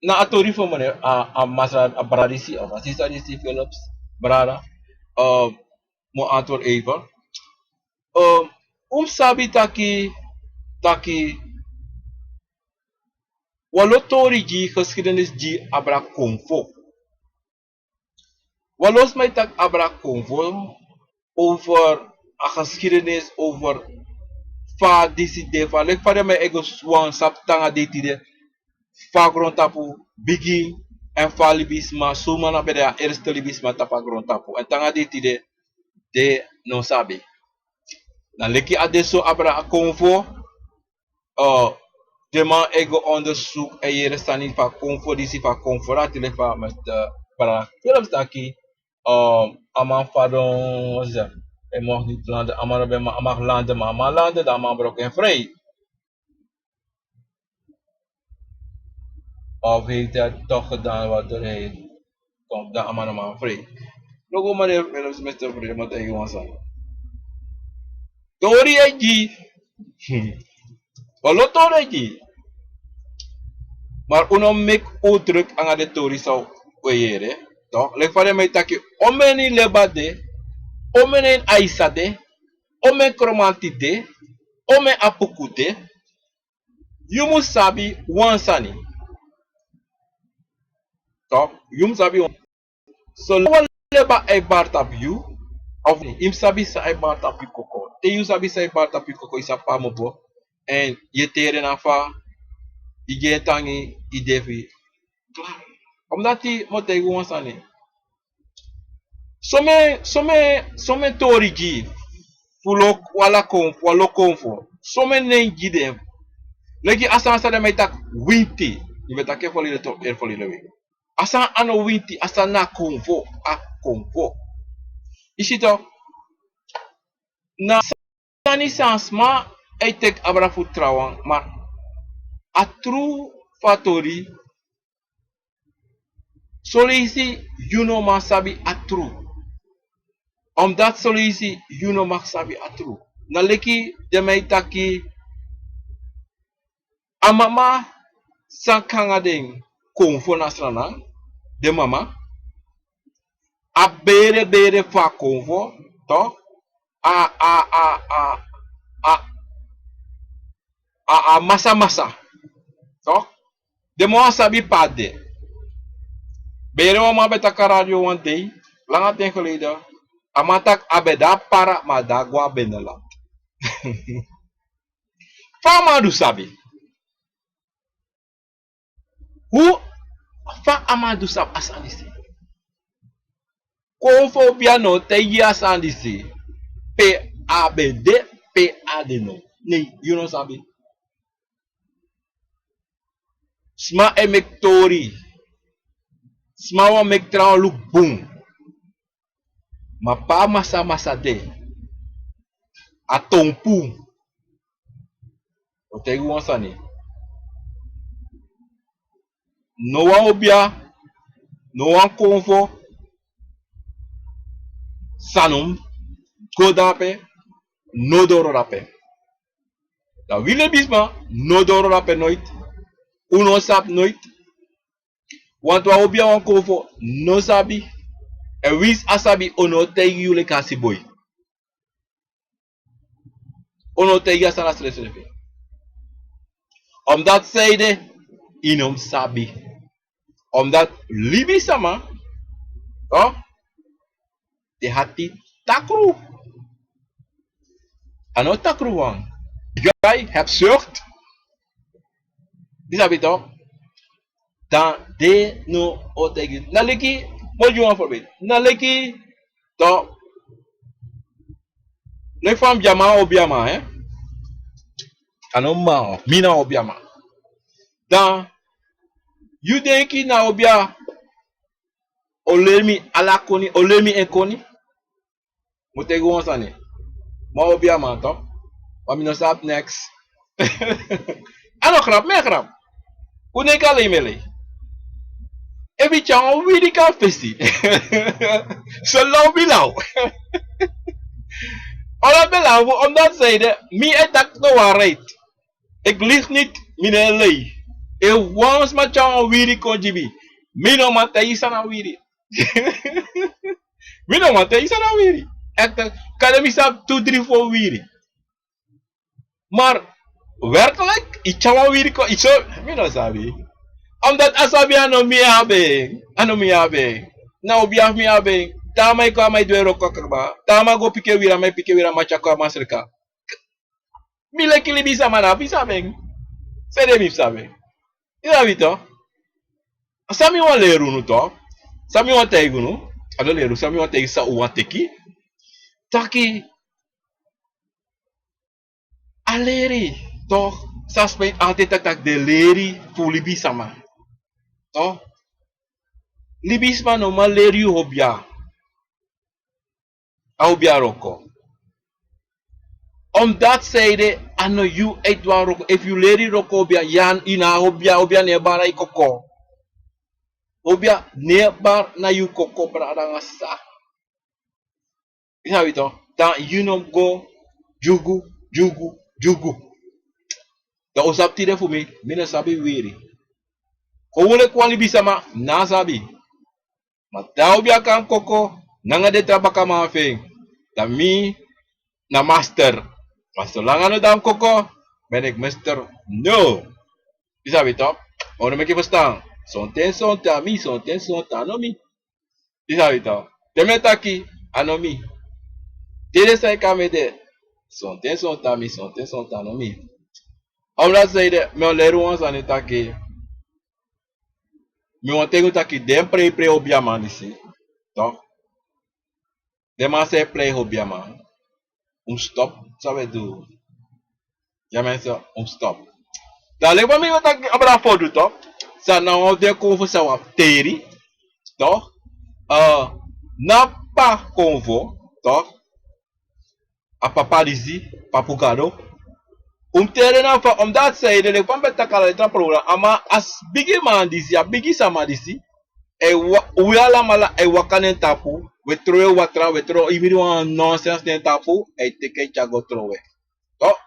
Na a tori fu meneer, a, a masra, a brada disi, of a sisa disi, Philips brada, uh, mi o antwoord even. Uh, un sabi taki, taki, wan lo tori gi geschiedenis gi abra konfo. Wan lo sma e taki abra konfo over a geschiedenis, over fa disi de, fa leki fa den man e go wan sabi te nanga dei tide, fa grontapu bigin, èn fa libisma, suma na ben de a eerste libisma tapu a grontapu. Èn te nanga dei tide, den no sabi. Na leki a de so abra a konfo, uh, den man e go onderzoek, e yere sani fu a konfo disi, fu a konfo dati, leki fa mister Bara Philips taki, um, a man fadon, Hij mocht niet landen. A man no ben ma-, mag landen, maar a man landde, dan a man brok en vrij. Of heeft hij toch gedaan wat hij komt, dan a man no man vrij. Logo maar even, even met de vrij, maar tegen ons aan. Tori e gi. Hmm. Wan lo tori e gi. Maar un no meki un druk nanga den tori san un e yere. Toch? Leki fa den man e taki, omeni leba de, omeni aisa de, omeni kromanti de, omeni apuku de. Yu mus sabi wan sani. Toch? Yu mus sabi wan. So wan leba e bari tapu yu, of yu mus sabi san e bari tapu yu koko. Te yu sabi san e bari tapu yu koko, yu sabi pe a mus go. En yu e teri en na fa, yu gi en tangi, yu de fu yu. Omdati mi o taigi wan sani. Somen, somen, somen tori gi fu lo-, wan lo kon-, wan lo konfo. Somen nen gi den. Leki a sani san den man e taki winti. Yu ben taki en folide to, en folide wiki. A sani a no winti, a sani na konfo, a konfo. Yu si to, na sani san sma e teki abra fu trawan, ma a tru fu a tori, soleisi yu no man sabi a tru. Omdati soleisi yu no man sabi a tru. Na leki den man e taki, a mama san kon nanga den konfo na Sranan, den mama, a bere bere fu a konfo, toch? A, a, a, a, a, a, a masa masa, toch? Den man wan sabi pe a de. Bere wan man ben taki a radio wan dei, langa ten geleden, a man taki a ben de a Para, ma a de a go a Beneland. Fa a man du sabi? Hu, fa a man du sabi a sani disi? Konfo bia no taigi a sani disi. Pe a ben de, pe a de no. Nei, yu no sabi. Sma e meki tori. Sma wani meki trawan luku bun. Ma pe a masa masa de, a tonpu. O taigi wan sani. No wan obia, no wan konfo san no go drape, no doro drape. Dan wi libisma no doro drape noiti. Un no sabi noiti. Want wan obia, wan konfo no sabi. En winsi a sabi, un no taigi yu leki a siboi. Un no taigi a sani a srefsrefi. Omdati san ede, yu no mus sabi. Omdati libisma, toch, den ati takru. A no takru wan. Yu e abi hebzucht. Yu sabi toch? Dan den no o taigi. Na leki, mi o gi wan voorbeeld. Na leki, toch, leki fa mi gi a man, obia man, hè? A no man, mi na obia man. Dan yu denki na obia o leri mi ala koni, o leri mi en koni? Mi o taigi wan sani. Mi a obia man, toch, ma mi no sabi niks. A no grap, mi e grap. Un denki a lei mi e lei? Efu yu tyari wan wiri kon na fesi, so law mi law. Ala ben law fu, omdati san ede, mi e taki de waarheid. Ik lieg niet, mi no e lei. Efu wan sma tyari wan wiri kon gi mi, mi no man taigi san na wiri. Mi no man taigi san na wiri. Echt, kande mi sabi tu, dri, fo wiri. Maar werkelijk, yu tyari wan wiri kon, yu so, mi no sabi. Omdati a sabi a no mi abi en, a no mi abi en. Na obia fu mi abi en. Te a man e kon, a man e du en wroko kaba. Te a man go piki en wiri, a man e piki en wiri, a man tyari kon, a man sreka. Mi leki libisma, na fu mi sabi en. San ede mi fu sabi en? Yu sabi toch? San mi wani leri unu toch? San mi wani taigi unu? A no leri unu, san mi wani taigi, san un wani teki. Taki a leri toch, san sma e taki, taki den leri fu libisma. Toch? Libisma no man leri yu obia. A obia wroko. Omdat zij de ano yu uit wan roko, efu yu leri roko obia, yan ina obia, obia nebar na yu koko. Obia nebar na yu koko, brada nanga sa. Yu sabi to, dan yu no go dyugu, dyugu, dyugu. Dan un sabi tide fu mi, mi no sabi weri. Kon un leki wan libisama, na sabi. Ma dan obia kan koko, nanga den tra bakaman fu en. Dan mi na master. Ma solanga no dan koko, ben ik mister. No. Yu sabi to, un no meki verstaan. Sonten sonten a mi, sonten sonten a no mi. Yu sabi to. Te mi e taki, a no mi. Te den san e kon na mi ede. Sonten sonten a mi, sonten sonten a no mi. Omdat zij de, mi o leri wan sani taki. Mi wani taigi un taki den preiprei obiaman disi. Toch? Den man san e prei obiaman. Un stop, san un e du. Ya mensen, un stop. Dan leki fa mi taki abra fodu, toch? San na wan fu den konfo san un abi teri, toch? Eh, na p'pa konfo, toch? A papa disi, Papu Gado. Un mus teri en na fa, omdat zij de, leki fa mi ben taki ala den tra program, a man, a bigiman disi, a bigi sama disi, e wa-, wi alamala e waka na en tapu, wi e trowe watra, wi e trowe, yu miti wan nonsens na en tapu, e teki en tyari go trowe. Toch?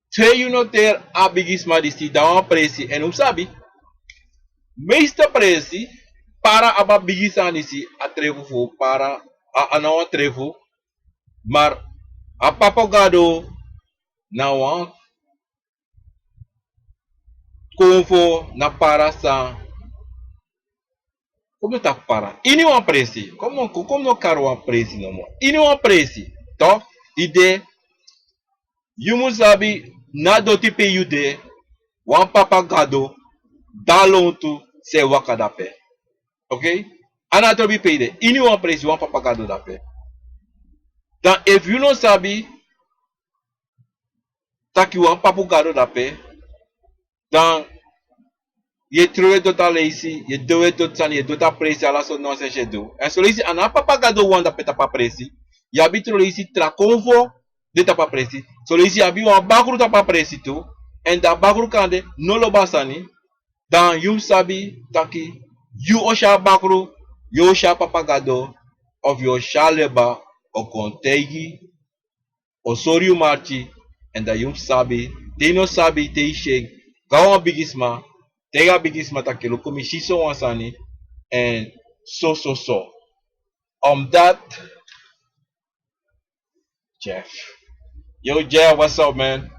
Te yu no teri a bigisma disi, dan wan presi, èn un sabi. Meeste presi, para abi a bigi sani disi, a trefu fu para, a, a no wan trefu, maar a Papa Gado na wan konfo na para san. Kon mi taki para. Ini wan presi. Kon mi no, kon, kon mi no kari wan presi nomo. Ini wan presi. Toch? Yu de. Yu mus sabi na doti pe yu de. Wan Papa Gado. Da lontu san e waka dape. Oké? A no trobi pe yu de. Ini wan presi wan Papa Gado dape. Dan efu yu no sabi taki wan Papu Gado dape, dan yu e trowe doti a leisi, yu e trowe doti sani, yu e doti a presi, ala sortu nonsens yu e du. Èn son leisi a no a Papa Gado wan dape tapu a presi, yu abi son leisi tra konfo de tapu a presi. Son leisi yu abi wan bakru tapu a presi tu, èn dan a bakru kande no lobi a sani, dan yu mus sabi taki yu o si a bakru, yu o si a Papa Gado, of yu o si a leba, o kon taigi o sori yu marki, èn dan yu mus sabi, te yu no sabi, te yu si en, go na wan bigisma, taigi a bigisma taki luku mi si so wan sani, èn so, so, so. Omdat, Jeff. Yo, Jeff, what's up, man?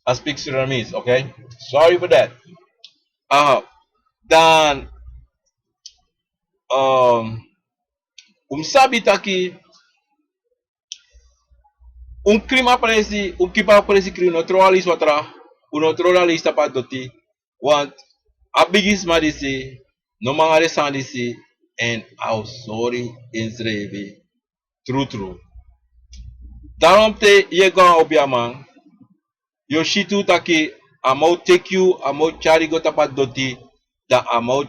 I speak Sudanese, okay? Sorry for that. Aha. Dan, um, un mus sabi taki, un krin a presi, un kipi a presi krin, un no trowe a leisi watra, un no trowe a leisi tapu a doti, want a bigisma disi no man nanga den sani disi, èn a o sori ensrefi. Trutru. Daarom te yu e go na obiaman, yu o si tu taki a man o teki yu, a man o tyari yu go tapu a doti, dan a man o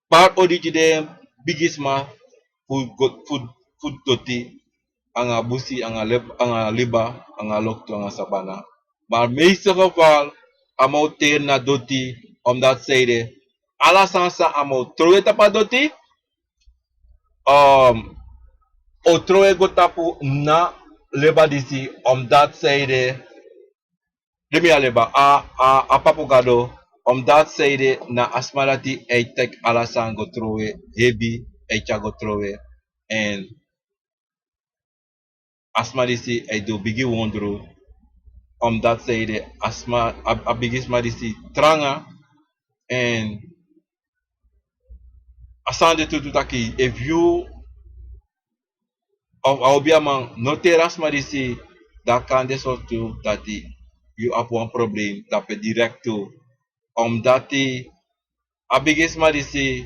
pari odi gi den bigisma fu go-, fu, fu doti, anga busi, anga lib-, anga liba, anga loktu, anga sabana. Maar meeste geval, a man o teri na doti, omdat zij de, ala sani san a man o trowe tapu a doti, um, o trowe go tapu na leba disi, omdat zij de, di mi a leba, a, a, a Papu Gado, omdat zij de na a sma dati e teki ala sani go trowe, hebi, e tyari go trowe, èn a sma disi e du bigi wondru, omdat zij de a sma, a, a bigisma disi tranga, èn a sani de tu, tu taki, efu yu of a obiaman no teri a sma disi, dan kan de sortu dati yu abi wan problem dape direct tu. Omdat a bigisma disi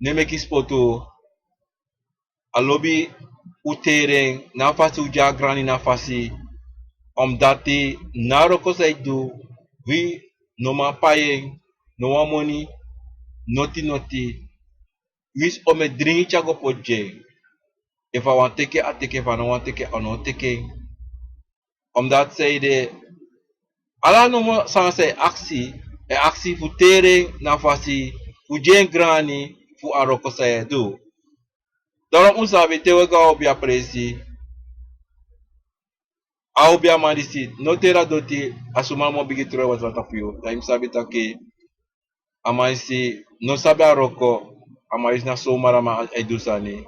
no e meki spotu, a lobi un teri en na a fasi un de a grani na fasi. Omdat na a wroko san yu e du, wi no man pai en, no wan moni, noti noti. Winsi un e dringi tyari go poti gi en. Efu a wani teki en, a teki en, efu a no wani teki en, a no o teki en. Omdat zij de ala nomo san san e aksi, e aksi fu teri en na fasi fu gi en grani fu a wroko san yu e du. Daarom un sabi te wi e go a obiaman presi, a obiaman disi no teri a doti, a suma mu bigin tron e watawata fu yu. Dan yu mus sabi taki a man disi no sabi a wroko, a man disi na somar a man e du sani.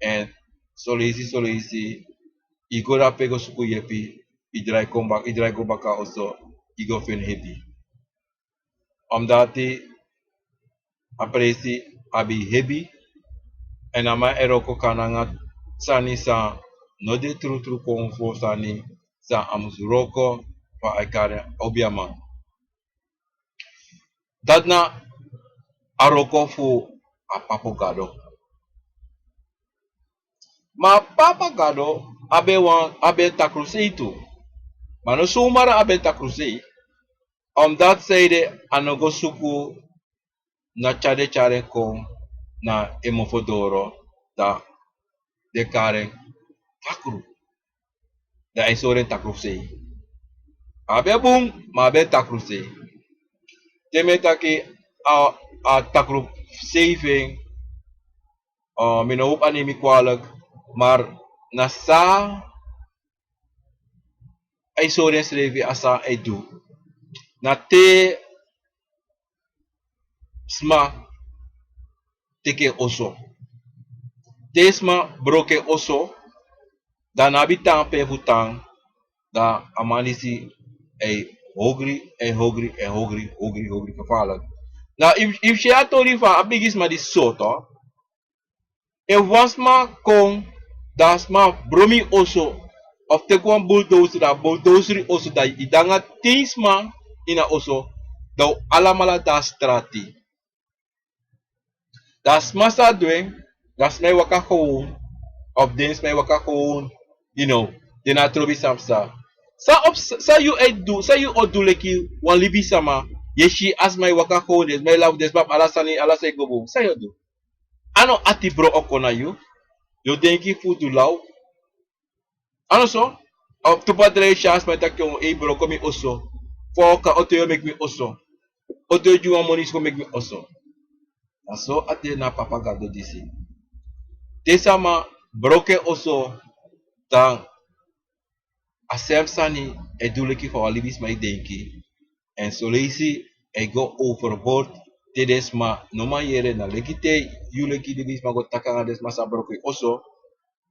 Èn soleisi, soleisi yu go dape go suku yepi, yu drai kon baka, yu drai go baka a oso, yu go feni hebi. Omdati a presi abi hebi, èn a man e wroko kon nanga sani san no de trutru, kon fu sani san a mus wroko fu a e kari obiaman. Dati na a wroko fu a Papa Gado. Ma a Papa Gado abi wan, abi en takrusei tu. Ma no somar a abi en takrusei. Omdati zij de a no go suku na tyari den tyari en kon na en mofo doro, dan den kari en takru. Dan a e sori en takrusei. A abi en bun, ma a abi en takrusei. Te mi e taki a, a takrusei fu en, eh, mi no hopi a nemi kwalik, maar na san a e sori ensrefi, a san a e du. Na te sma teki en oso. Te sma broko en oso, dan a no abi tan pe fu tan, dan a man disi e ogri, e ogri, e ogri, ogri, ogri gevaarlijk. Dan yu, yu si a tori fu a bigisma disi so, toch. Efu wan sma kon, dan a sma bron mi oso, of teki wan bulldozer, dan a bulldozer yu oso, dan yu de nanga tin sma ini a oso, dan un alamala de na strati. Dan a sma sa du en, dan a sma e waka gewoon, of den sma e waka gewoon, you know, den no trobi san psa. San o, san yu e du, san yu o du leki wan libisama, yu e si a sma e waka gewoon, den sma e lafu, den sma abi ala sani, ala sani e go bun, san yu o du? A no ati bron o kon na yu, yu o denki fu du law. A no so? A tu pa drai, yu si a sma e taki, ei bron, kon mi oso. Fa yu o kan, oto yu o meki mi oso. Oto yu o gi wan moni, kon meki mi oso. Na so a de na Papa Gado disi. Te sama broko en oso, dan a sem sani e du leki fa wan libisma e denki. Èn soleisi a e go overboord, te den sma no man yere. Na leki te yu leki libisma go taki nanga den sma san broko yu oso,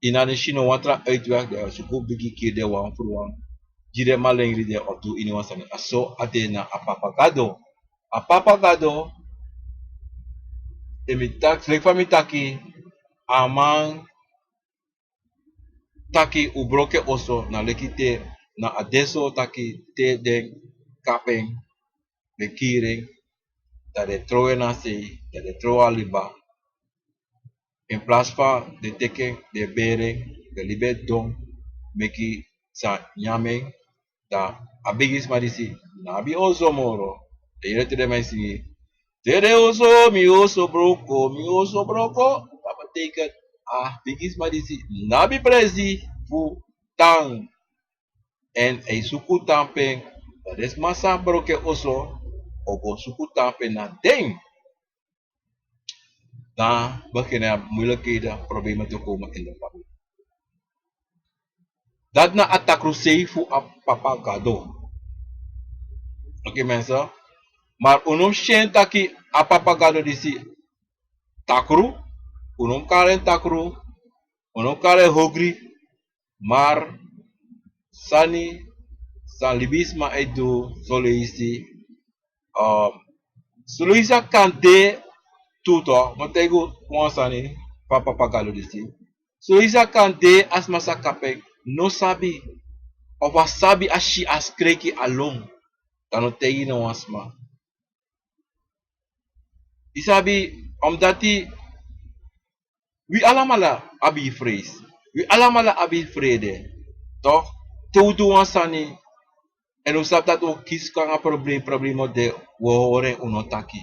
yu no si no wan tra uitweg, dan yu o suku bigin kiri den wan furu wan, gi den malengri, den o du iniwan sani. A so a de na a Papa Gado. A Papa Gado, efu mi taki, leki fa mi taki, a man taki un broko en oso, na leki te, na a de so taki te den kapu en, den kiri en, dan den trowe en na sei, dan den trowe a liba. In plaats fa den teki en, den bere en, den libi en don, meki san nyan en, dan a bigisma disi no abi oso moro. Den yere te den man e singi: Te den oso, mi oso broko, mi oso broko. Dat betekent a bigisma disi no abi presi fu tan. Èn a e suku tan fu en, dan den sma san broko en oso o go suku tan fu en na den. Dan begin a moeilijkheden, problemen te komen in de familie. Dati na a takrusei fu a Papa Gado. Oké, mensen. Maar un no mus si en taki a Papa Gado disi takru, un no mus kari en takru, un no mus kari en ogri, maar sani san libisma e du, soleisi, um, soleisi a kan de tu, toch, mi o taigi un wan sani fu a Papa Gado disi. Soleisi a kan de, a sma san kapu en no sabi, of a sabi, a si, a skreki, a lon, dan no taigi no wan sma. Yu sabi, omdati wi alamala abi vrees. Wi alamala abi vrede. Toch, te un du wan sani, èn un sabi dati un o kisi kon nanga problem, problem o de, un o hori en, un no taki.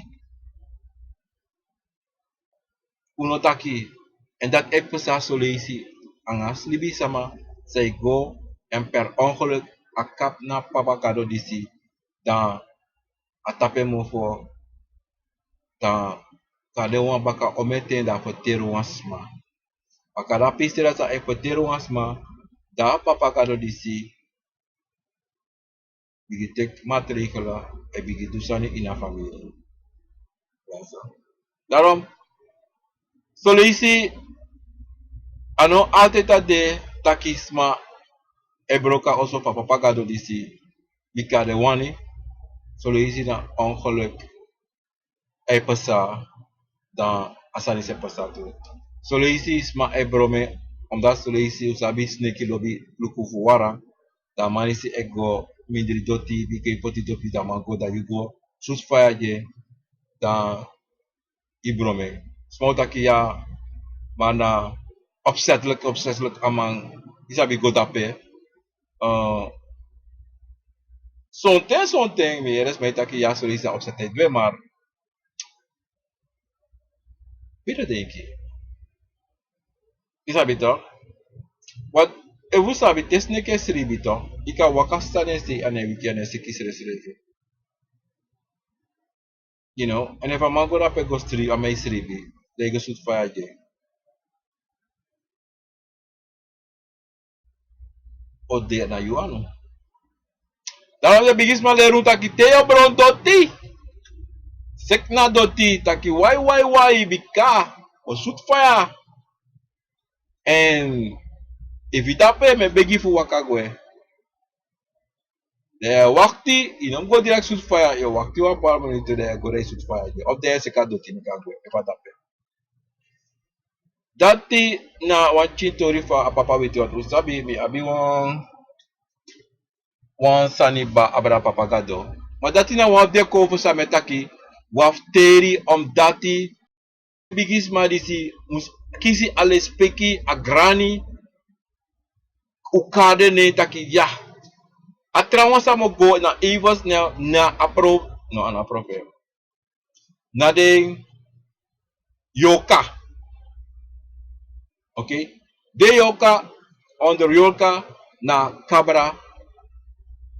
Un no taki. Èn dati e pasa soleisi anga a slibi sama san e go, èn per ongeluk a kapu na papa gado disi, dan a tapu en mofo, dan kande wan baka omen ten dan a ferteri wan sma. Baka dati a pisi dati san a e ferteri wan sma, dan a papa gado disi bigin teki maatregel, a e bigin du sani ini a famiri. Daarom, son leisi a no altijd a de taki sma e broko a oso fu a papa gado disi, bika den wani, son leisi na ongeluk e pasa, dan a sani disi e pasa tu. Son leisi sma e broko en, omdat son leisi un sabi sneki lobi luku fu wara, dan a man disi e go mindri doti, bika yu poti doti dan a man go, dan yu go sutu faya gi en, dan yu broko en. Sma o taki ya, ma na opzettelijk, opzettelijk a man, yu sabi, go dape. Eh, sonten, sonten mi yere sma e taki ya, son leisi a opzettelijk, maar mi no denki. Yu sabi toch? Want efu un sabi te sneki e sribi toch, yu kan waka sani en sei, a no e wiki, a no e siki srefsrefi. You know, èn efu a man go dape go sribi, a man e sribi, dan yu go sutu faya gi en. O de na yu anu. Daarom den bigisma leri un taki te yu o broko doti, seki na doti, taki wai, wai, wai, bika o sutu faya. Èn efu yu dape, mi e begi fu waka gwe. Dan yu e wakti, yu no mus go direkt sutu faya, yu e wakti wan paar minuten, dan yu e go, dan yu sutu faya gi en, of dan yu e seki a doti meki a gwe, efu a dape. Dati na wan pikin tori fu a papa weti, want un sabi mi abi wan, wan sani ba abra papa gado. Ma dati na wan fu den konfo san mi e taki, wan fu teri, omdat bigisma disi mus kisi a lespeki, a grani, un kari den nen taki ya. A trawan san mi o go na evens na, na a pro, no, a no a problem. Na den yorka. Oké. Den yorka, onder yorka na kabra.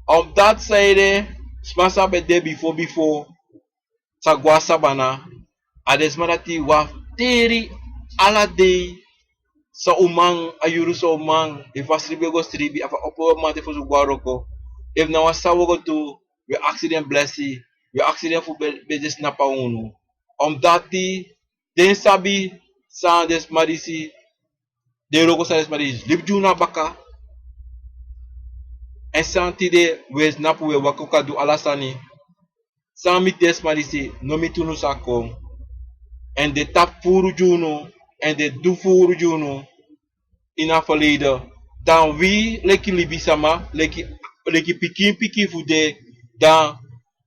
Omdat san ede, sma san ben de bifo bifo, san go na sabana, a den sma dati wan fu teri ala dei san un man, a yuru san un man, efu a sribi un go sribi, efu a opo un mamanten fosi un go na wroko, efu na wan sani un go du, wi e aksi den blesi, wi e aksi den fu be, be de snapu na unu. Omdat den sabi san den sma disi, den wroko san den sma disi libi gi unu na baka. Èn san tide wi e snapu, wi e waka, wi kan du ala sani. San miti den sma disi no miti unu san kon. Èn den tapu furu gi unu, èn den du furu gi unu ini a verleden. Dan wi leki libisama, leki, leki pikin pikin fu den, dan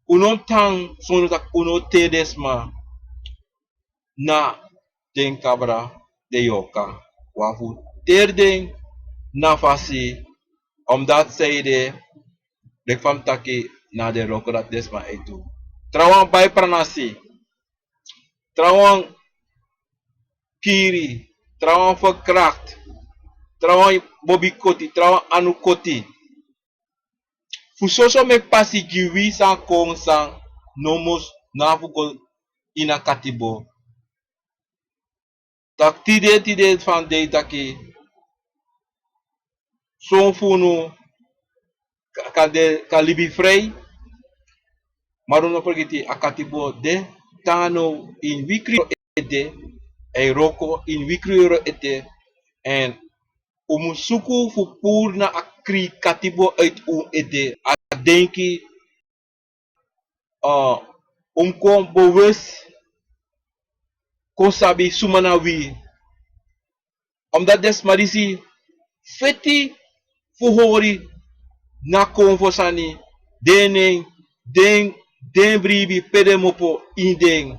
un no tan sondro taki un no teri den sma. Na den kabra, den yorka, wi abi fu teri den na fasi, omdat san ede, leki fa mi taki, na den wroko dati den sma e du. Trawan bai pranasi, trawan kiri, trawan verkracht, trawan bobi koti, trawan anu koti. Fu soso meki pasi gi wi san kon san no mus, no abi fu go ini a katibo. Taki tide, tide fu a dei taki son fu unu kan, kan de, kan libi frei. Ma un no fergiti a katibo de tan now ini wi kriyoro ede, a e wroko ini wi kriyoro ede. Èn un mus suku fu puru na a kri katibo uit un ede, a denki, eh, un mus kon bewus, kon sabi suma na wi. Omdat den sma disi feti fu hori na konfo sani, den nen, den, den bribi pe den kmopo ini den.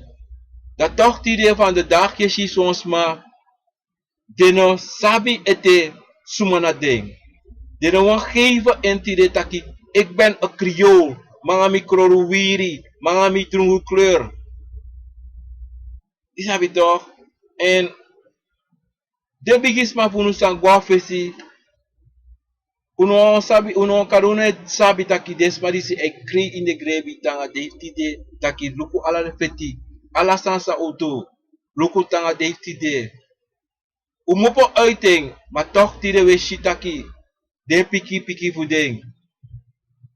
Dan toch tide fu a dei dati yu e si son sma, den no sabi ete suma na den. Den no wani geven en tide taki: ik ben een Creool, mi nanga mi kloru wiri, mi nanga mi drungu kleur. Yu sabi toch? En Den bigi sma fu unu san go na fesi, unu no sabi, unu no kan, unu no e sabi taki den sma disi e krei ini den grebi te nanga dei fu tide, taki luku ala den feti, ala sani san un du, luku te nanga dei fu tide. Un mu opo uiti en, ma toch tide un e si taki den pikin pikin fu den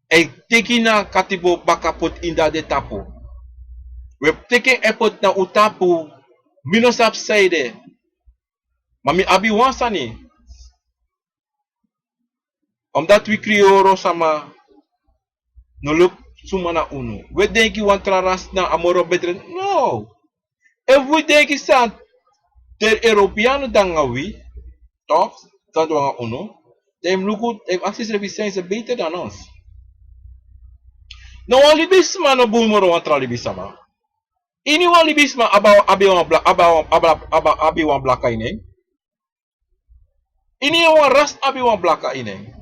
e teki na katibo baka poti ini den tapu. Un e teki en e poti na un tapu, mi no sabi san ede. Ma mi abi wan sani. Omdat wi kriyoro sama no luku suma na unu. Un e denki wan tra ras na a moro betre. No. Efu wi denki san den Europeano du nanga wi, toch, san den du nanga unu, dan yu mus luku, yu mus aksi yusrefi, zijn ze beter dan ons? No wan libisma no bun moro wan tra libisma. Iniwan libisma abi, abi wan bla-, abi wan, abi, abi, abi wan blaka ini en. Iniwan ras abi wan blaka ini en.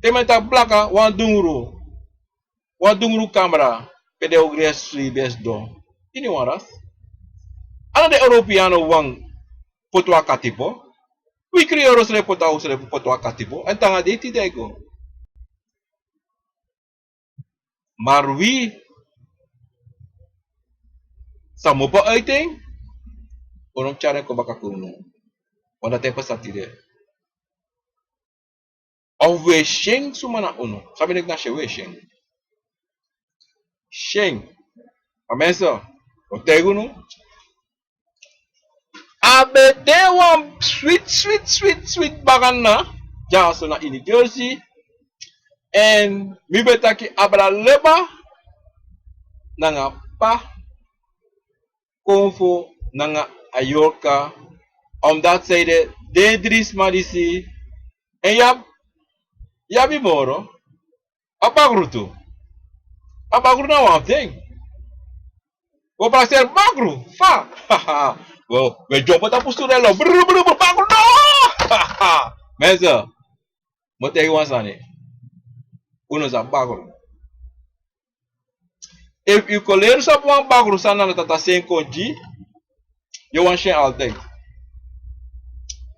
Te mi e taki blaka, wan dungru, wan dungru kamra, pe den ogri e sidon, e sidon. Iniwan ras. A no den Europeano wani poti wan katibo. Wi kriyoro srefi poti a, srefi poti wan katibo. Èn te nanga dei fu tide e go. Ma wi, san un mu opo uiti en, un no mu tyari en kon baka kon unu. Want dati e pasa tide. Of un e si en suma na unu. San mi denki na si en un e si en. Si en. Ma mensen, un o taigi unu. A ben de wan switi, switi, switi, switi bakana, dyaso na ini Jersey. Èn mi ben taki abra leba nanga p'pa Konfo nanga a Yorka. Omdat san ede, den dri sma disi, èn yu abi, yu abi moro. A bakru tu. A bakru na wan fu den. Wi o prakseri bakru. Fa. Wi o, wi e dyompo tapu suru e lo. Brr, brr, brr, bakru no. Mensen, mi o taigi wan sani. Un no sabi bakru. Efu yu kon leri sabi wan bakru san Nana Tata Sen kon gi, yu o wani si en altijd.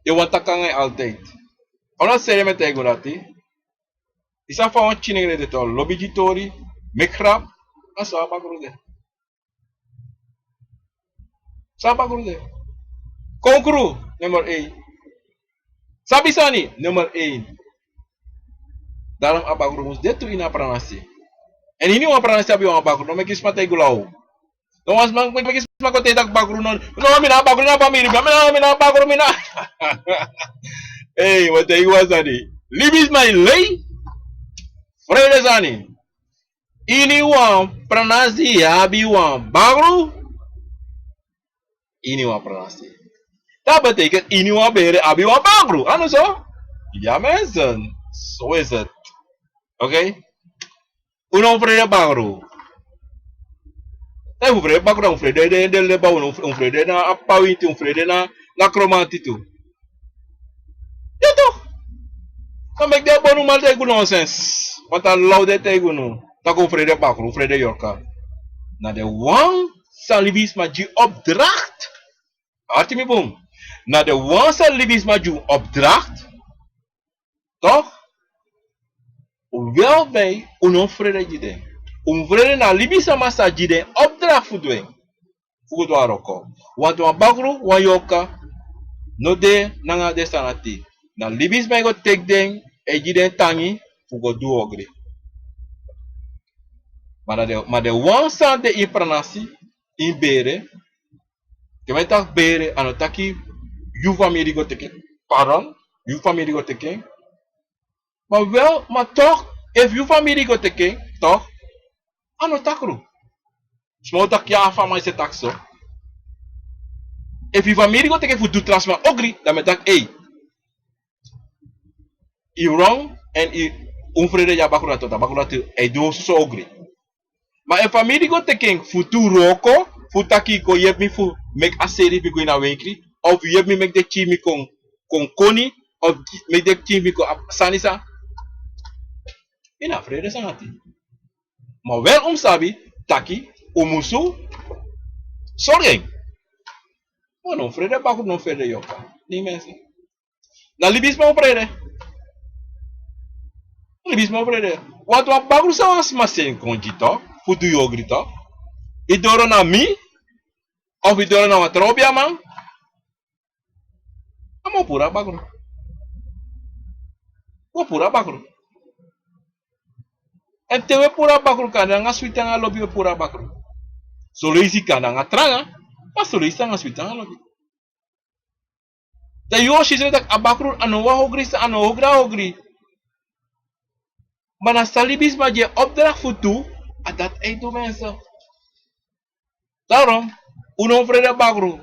Yu o wani taki nanga en altijd. A no seri mi e taigi un dati. Yu sabi fa wan pikin nengre de, te a lobi gi tori, meki grap, na so a bakru de. So a bakru de. Konkru, nummer één. Sabi sani, nummer één. Daarom a bakru mus de tu ini a pranasi. Èn iniwan pranasi abi wan bakru, no meki sma taigi un law. No wani sma, meki sma kon taigi taki bakru no. No, mi na bakru, na famiri, mi na, mi na bakru, mi na. Ei, wi o taigi wan sani. Libisma e lei. Frede sani. Iniwan pranasi abi wan bakru. Iniwan pranasi. Dati betekent iniwan bere abi wan bakru. A no so? Ya mensen, so is het. Oké? Un no frede bakru. Èn un frede bakru, un frede den, den leba, un, un frede na a p'pa winti, un frede na, na Kromanti tu. Ya toch. Dan meki den bonuman taigi un nonsens. Want a law den e taigi unu taki un frede bakru, un frede Yorka. Na den wan san libisma gi opdracht. Arki mi bun. Na den wan san libisma gi opdracht. Toch? Un wel bij, un no frede gi den. Un frede na libisma san gi den opdracht fu du en. Fu go du a wroko. Want wan bakru, wan Yorka, no de nanga den sani dati. Na libisma e go teki den, e gi den tangi fu go du ogri. Ma na den, ma den wan san de ini pranasi, ini bere. Te mi e taki bere, a no taki yu famiri go teki en. Pardon, yu famiri go teki en. Ma wel, ma toch, efu yu famiri go teki en, toch, a no takru. Sma o taki ya, fa a man e taki so. Efu yu famiri go teki en fu du tra sma ogri, dan mi e taki, ei, yu wrong, èn yu, un frede gi a bakru dati, want a bakru dati e du soso ogri. Ma efu famiri go teki en fu du wroko, fu taki yu kon yepi mi fu meki a seri fu mi go ini a wenkri, of yepi mi meki den pikin fu mi kon, kon koni, of meki den pikin fu mi kon abi sani san, yu na frede sani dati. Ma wel un mus sabi taki un musu sorgu en. Ma no frede bakru, no frede Yorka. Ni mensen. Na libisma un frede. Libisma un frede. Wantu wan bakru san wan sma seni kon gi tok fu du yu ogri tok. Yu doro na mi, of yu doro na wan tra obiaman. A man o puru a bakru. O puru a bakru. Èn te un e puru a bakru kande nanga switi nanga lobi un e puru a bakru. Son leisi kande nanga tranga. Ma son leisi nanga switi nanga lobi. Dan yu o si srefi tak' a bakru a no wan ogri san a no ogri a ogri. Ma na san libisma gi en opdracht fu du. A dati a e du mense. Darom un no mus frede bakru.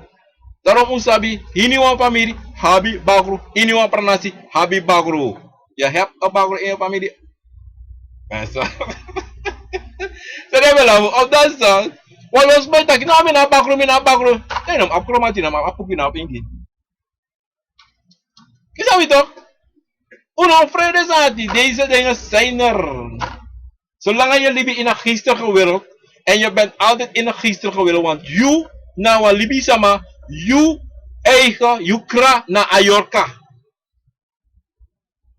Darom un sabi, ini wan famiri abi bakru, ini wan pranasi abi bakru. Yu abi bakru ini wan famiri. Mense. Sede bela of dati san. Wan losi boi taki na mi na bakru mi na bakru. Dai na mi abi kromati na mi abi pupi na mi abi ingi. Yu sabi tok? Un no mus frede sani ati deze dingen zijn er. Solanga yu libi ini a geestelike wereld, en yu bent altijd ini a geestelike wereld want yu na wan libisama, yu eigen yu kra na a yorka.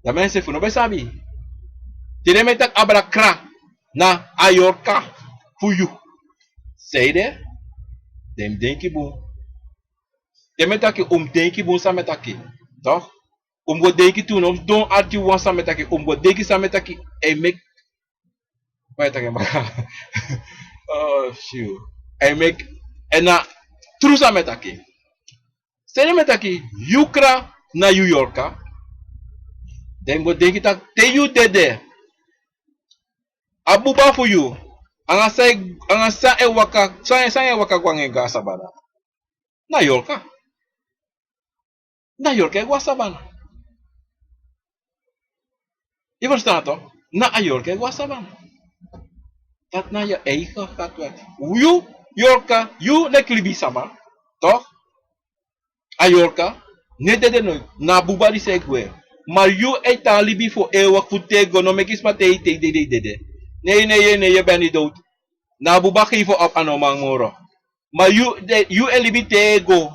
Dan mense fu no ben sabi. Te den mi e taki abra kra na a yorka fu yu. Seide den mi denki bun. Te mi e taki un mus denki bun san mi e taki. Tok? Un mus go denki tu no mus don arti wan san mi e taki un mus go denki san mi e taki. Èn meki. Fa yu e taki en baka? Yu meki. Èn na tru san mi e taki. Sede mi e taki yu kra na yu yorka. Den mi go denki taki te yu dede, a buba fu yu anga san e waka san e waka go nanga en go na sabana. Na yorka. Na yorka e go na sabana. Yu ferstan tok? Na a yorka e go na sabana. Dati na yu eigen gatwet. Yu yorka yu leki libisama, tok? A yorka no e dede noiti. Na a buba disi e gwe. Ma yu e tan libi fu ewa fu tego no meki sma te yu te yu dede yu dede. Nei nei yu e ben di dowtu. Na a buba gefi op a no man moro. Ma yu e libi tego.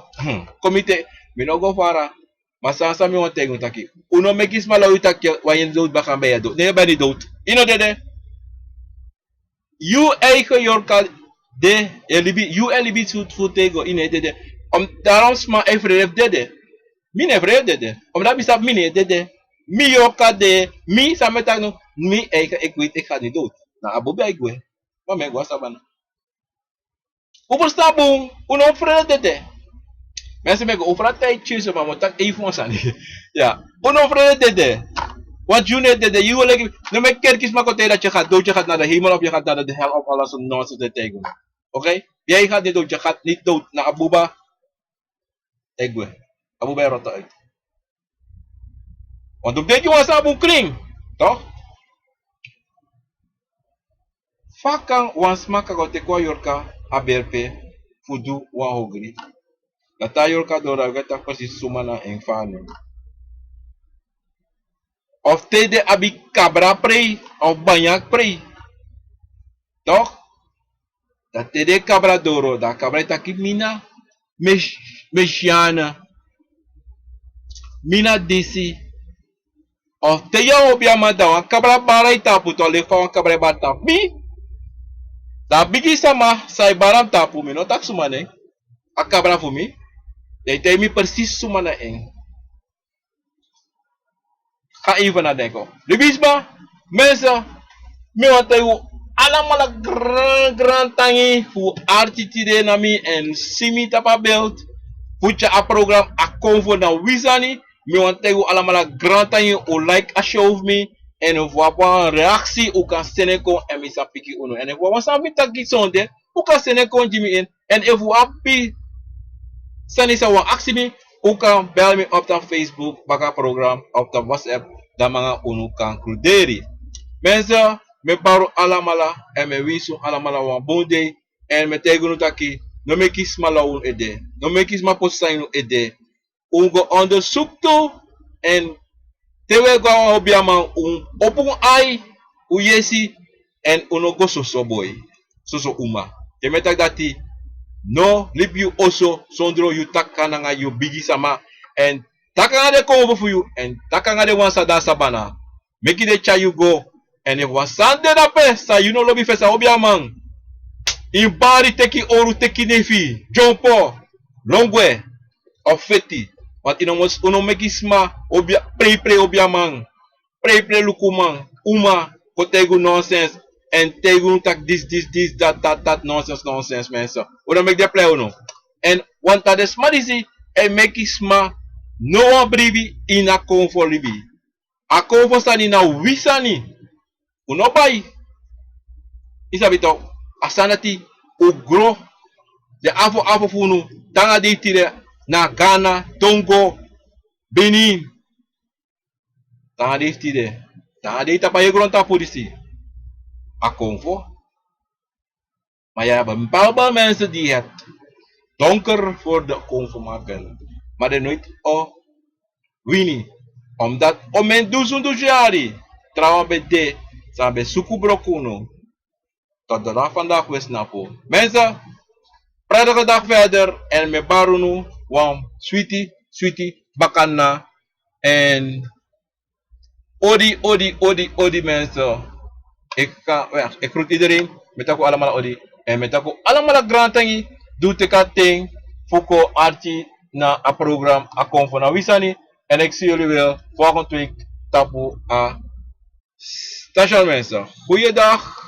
Kon mi te mi no go fara. Ma san san mi wani taigi un taki, un no meki sma law yu taki wan yu e dowtu baka mi ben yu e dowtu ne yu ben di dowtu. Yu no dede. Yu eigen yorka de. Yu e libi fu tego yu no e dede. Darom sma e frede fu dede. Mi no e frede fu dede. Omdati mi sabi mi no e dede. Mi yorka de. Mi san mi e taki no. Mi eigen eki weti eki gadi dowtu. Na a buba e gwe. Ma mi e go na sabana. Un ferstan bun. Un no mus frede dede. Mense mi e go un fran taigi tyinso ma mi o taki eifi wan sani. Un no mus frede dede. Wantu yu no e dede yu o leki. No meki kerki sma kon taigi dati yu gadi dowtu yu gadi na de heimel of yu gadi na de hel of ala so no so de taigi unu. Okei? Yu e gadi no dowtu yu gadi no dowtu na a buba. E gwe. A buba e roto uit. Wantu mi denki wan sani bun krin. Tok? Fa kan wan sma kan go teki wan yorka a berpe fu du wan ogri? Dati a yorka doro a go e taki presisi suma na en fa a nen. Of te den abi kabra prei of banyak prei. Tok? Dan te den kabra doro dan a kabra e taki mi na mesiana. Mi na disi. Of te yu a obi a man dan wan kabra bara yu tapu tu a leki fa wan kabra e bara tapu mi. Dan a bigi sama san e bara mi tapu mi no taki suma nen. A kabra fu mi. Dan yu taigi mi presisi suma na en. Ga even nadenken. Libisma, mensen, mi wani taigi un alamala gran gran tangi fu arki tide na mi èn si mi tapu a beeld. Fu tyari a program a kon fu na wi sani. Mi wani taigi un alamala gran tangi un like a show fu mi. Èn efu un abi wan reaksi un kan seni en kon èn mi sa piki unu èn efu un abi wan sani fu mi taki sonde un kan seni en kon gi mi ini. Èn efu un abi sani san un wani aksi mi un kan bel mi op tan Facebook baka program op tan WhatsApp. Dan mi nanga unu kan kruderi. Mensen, mi e bari un alamala èn mi e winsi un alamala wan bun dei. Èn mi e taigi unu taki no meki sma law unu ede. No meki sma poti san ini un ede. Un go ondersuku tu. Èn te un e go na wan obi a man un opo un ai un yesi. Èn un no go soso boi, soso uma. Te mi e taki dati, no libi yu oso sondro yu taki kan nanga yu bigi sama. Èn Taki nanga den konfo fu yu èn taki nanga den wan san de na sabana. Meki den tyari yu go. Èn efu wan sani de dape san yu no lobi fu en, san obi a man, yu mus bari, teki oru, teki nefi, dyompo, lon gwe, of feti. Want yu no mus, un no meki sma obi a, preiprei obi a man, preiprei luku man, uma, kon taigi unu nonsens, èn taigi unu taki disi, disi, disi, dati, dati, dati, nonsens, nonsens, mensen. Un no meki den prei unu. Èn wan, dan den sma disi e meki sma no wani bribi ini a konfo libi. A konfo sani na wi sani. Un no bai. Yu sabi tok, a sani dati un gro. Den afo afo fu unu, te nanga dei tide, na Ghana, Togo, Benin. Te nanga dei tide, te nanga dei tapu a heri grontapu disi, a konfo. Maar je hebt een paar mensen die het donker voor de ogen maken. Maar de nooit o wini. Omdat o men dusun dusun yari, trawan ben de, san ben suku broku unu. Tot de dag vandaag we snappen. Mensen, prettige dag verder. En mi e bari unu wan switi, switi bakana. En odi, odi, odi, odi, mensen. Ik ga, ja, ik groet iedereen. Mi e taki un alamala odi. En mi e taki un alamala grantangi. Di un teki a ten fu kon arki na a program A Konfo Na Wi Sani. En ik zie jullie weer volgende week tapu a station, mensen. Goeiedag.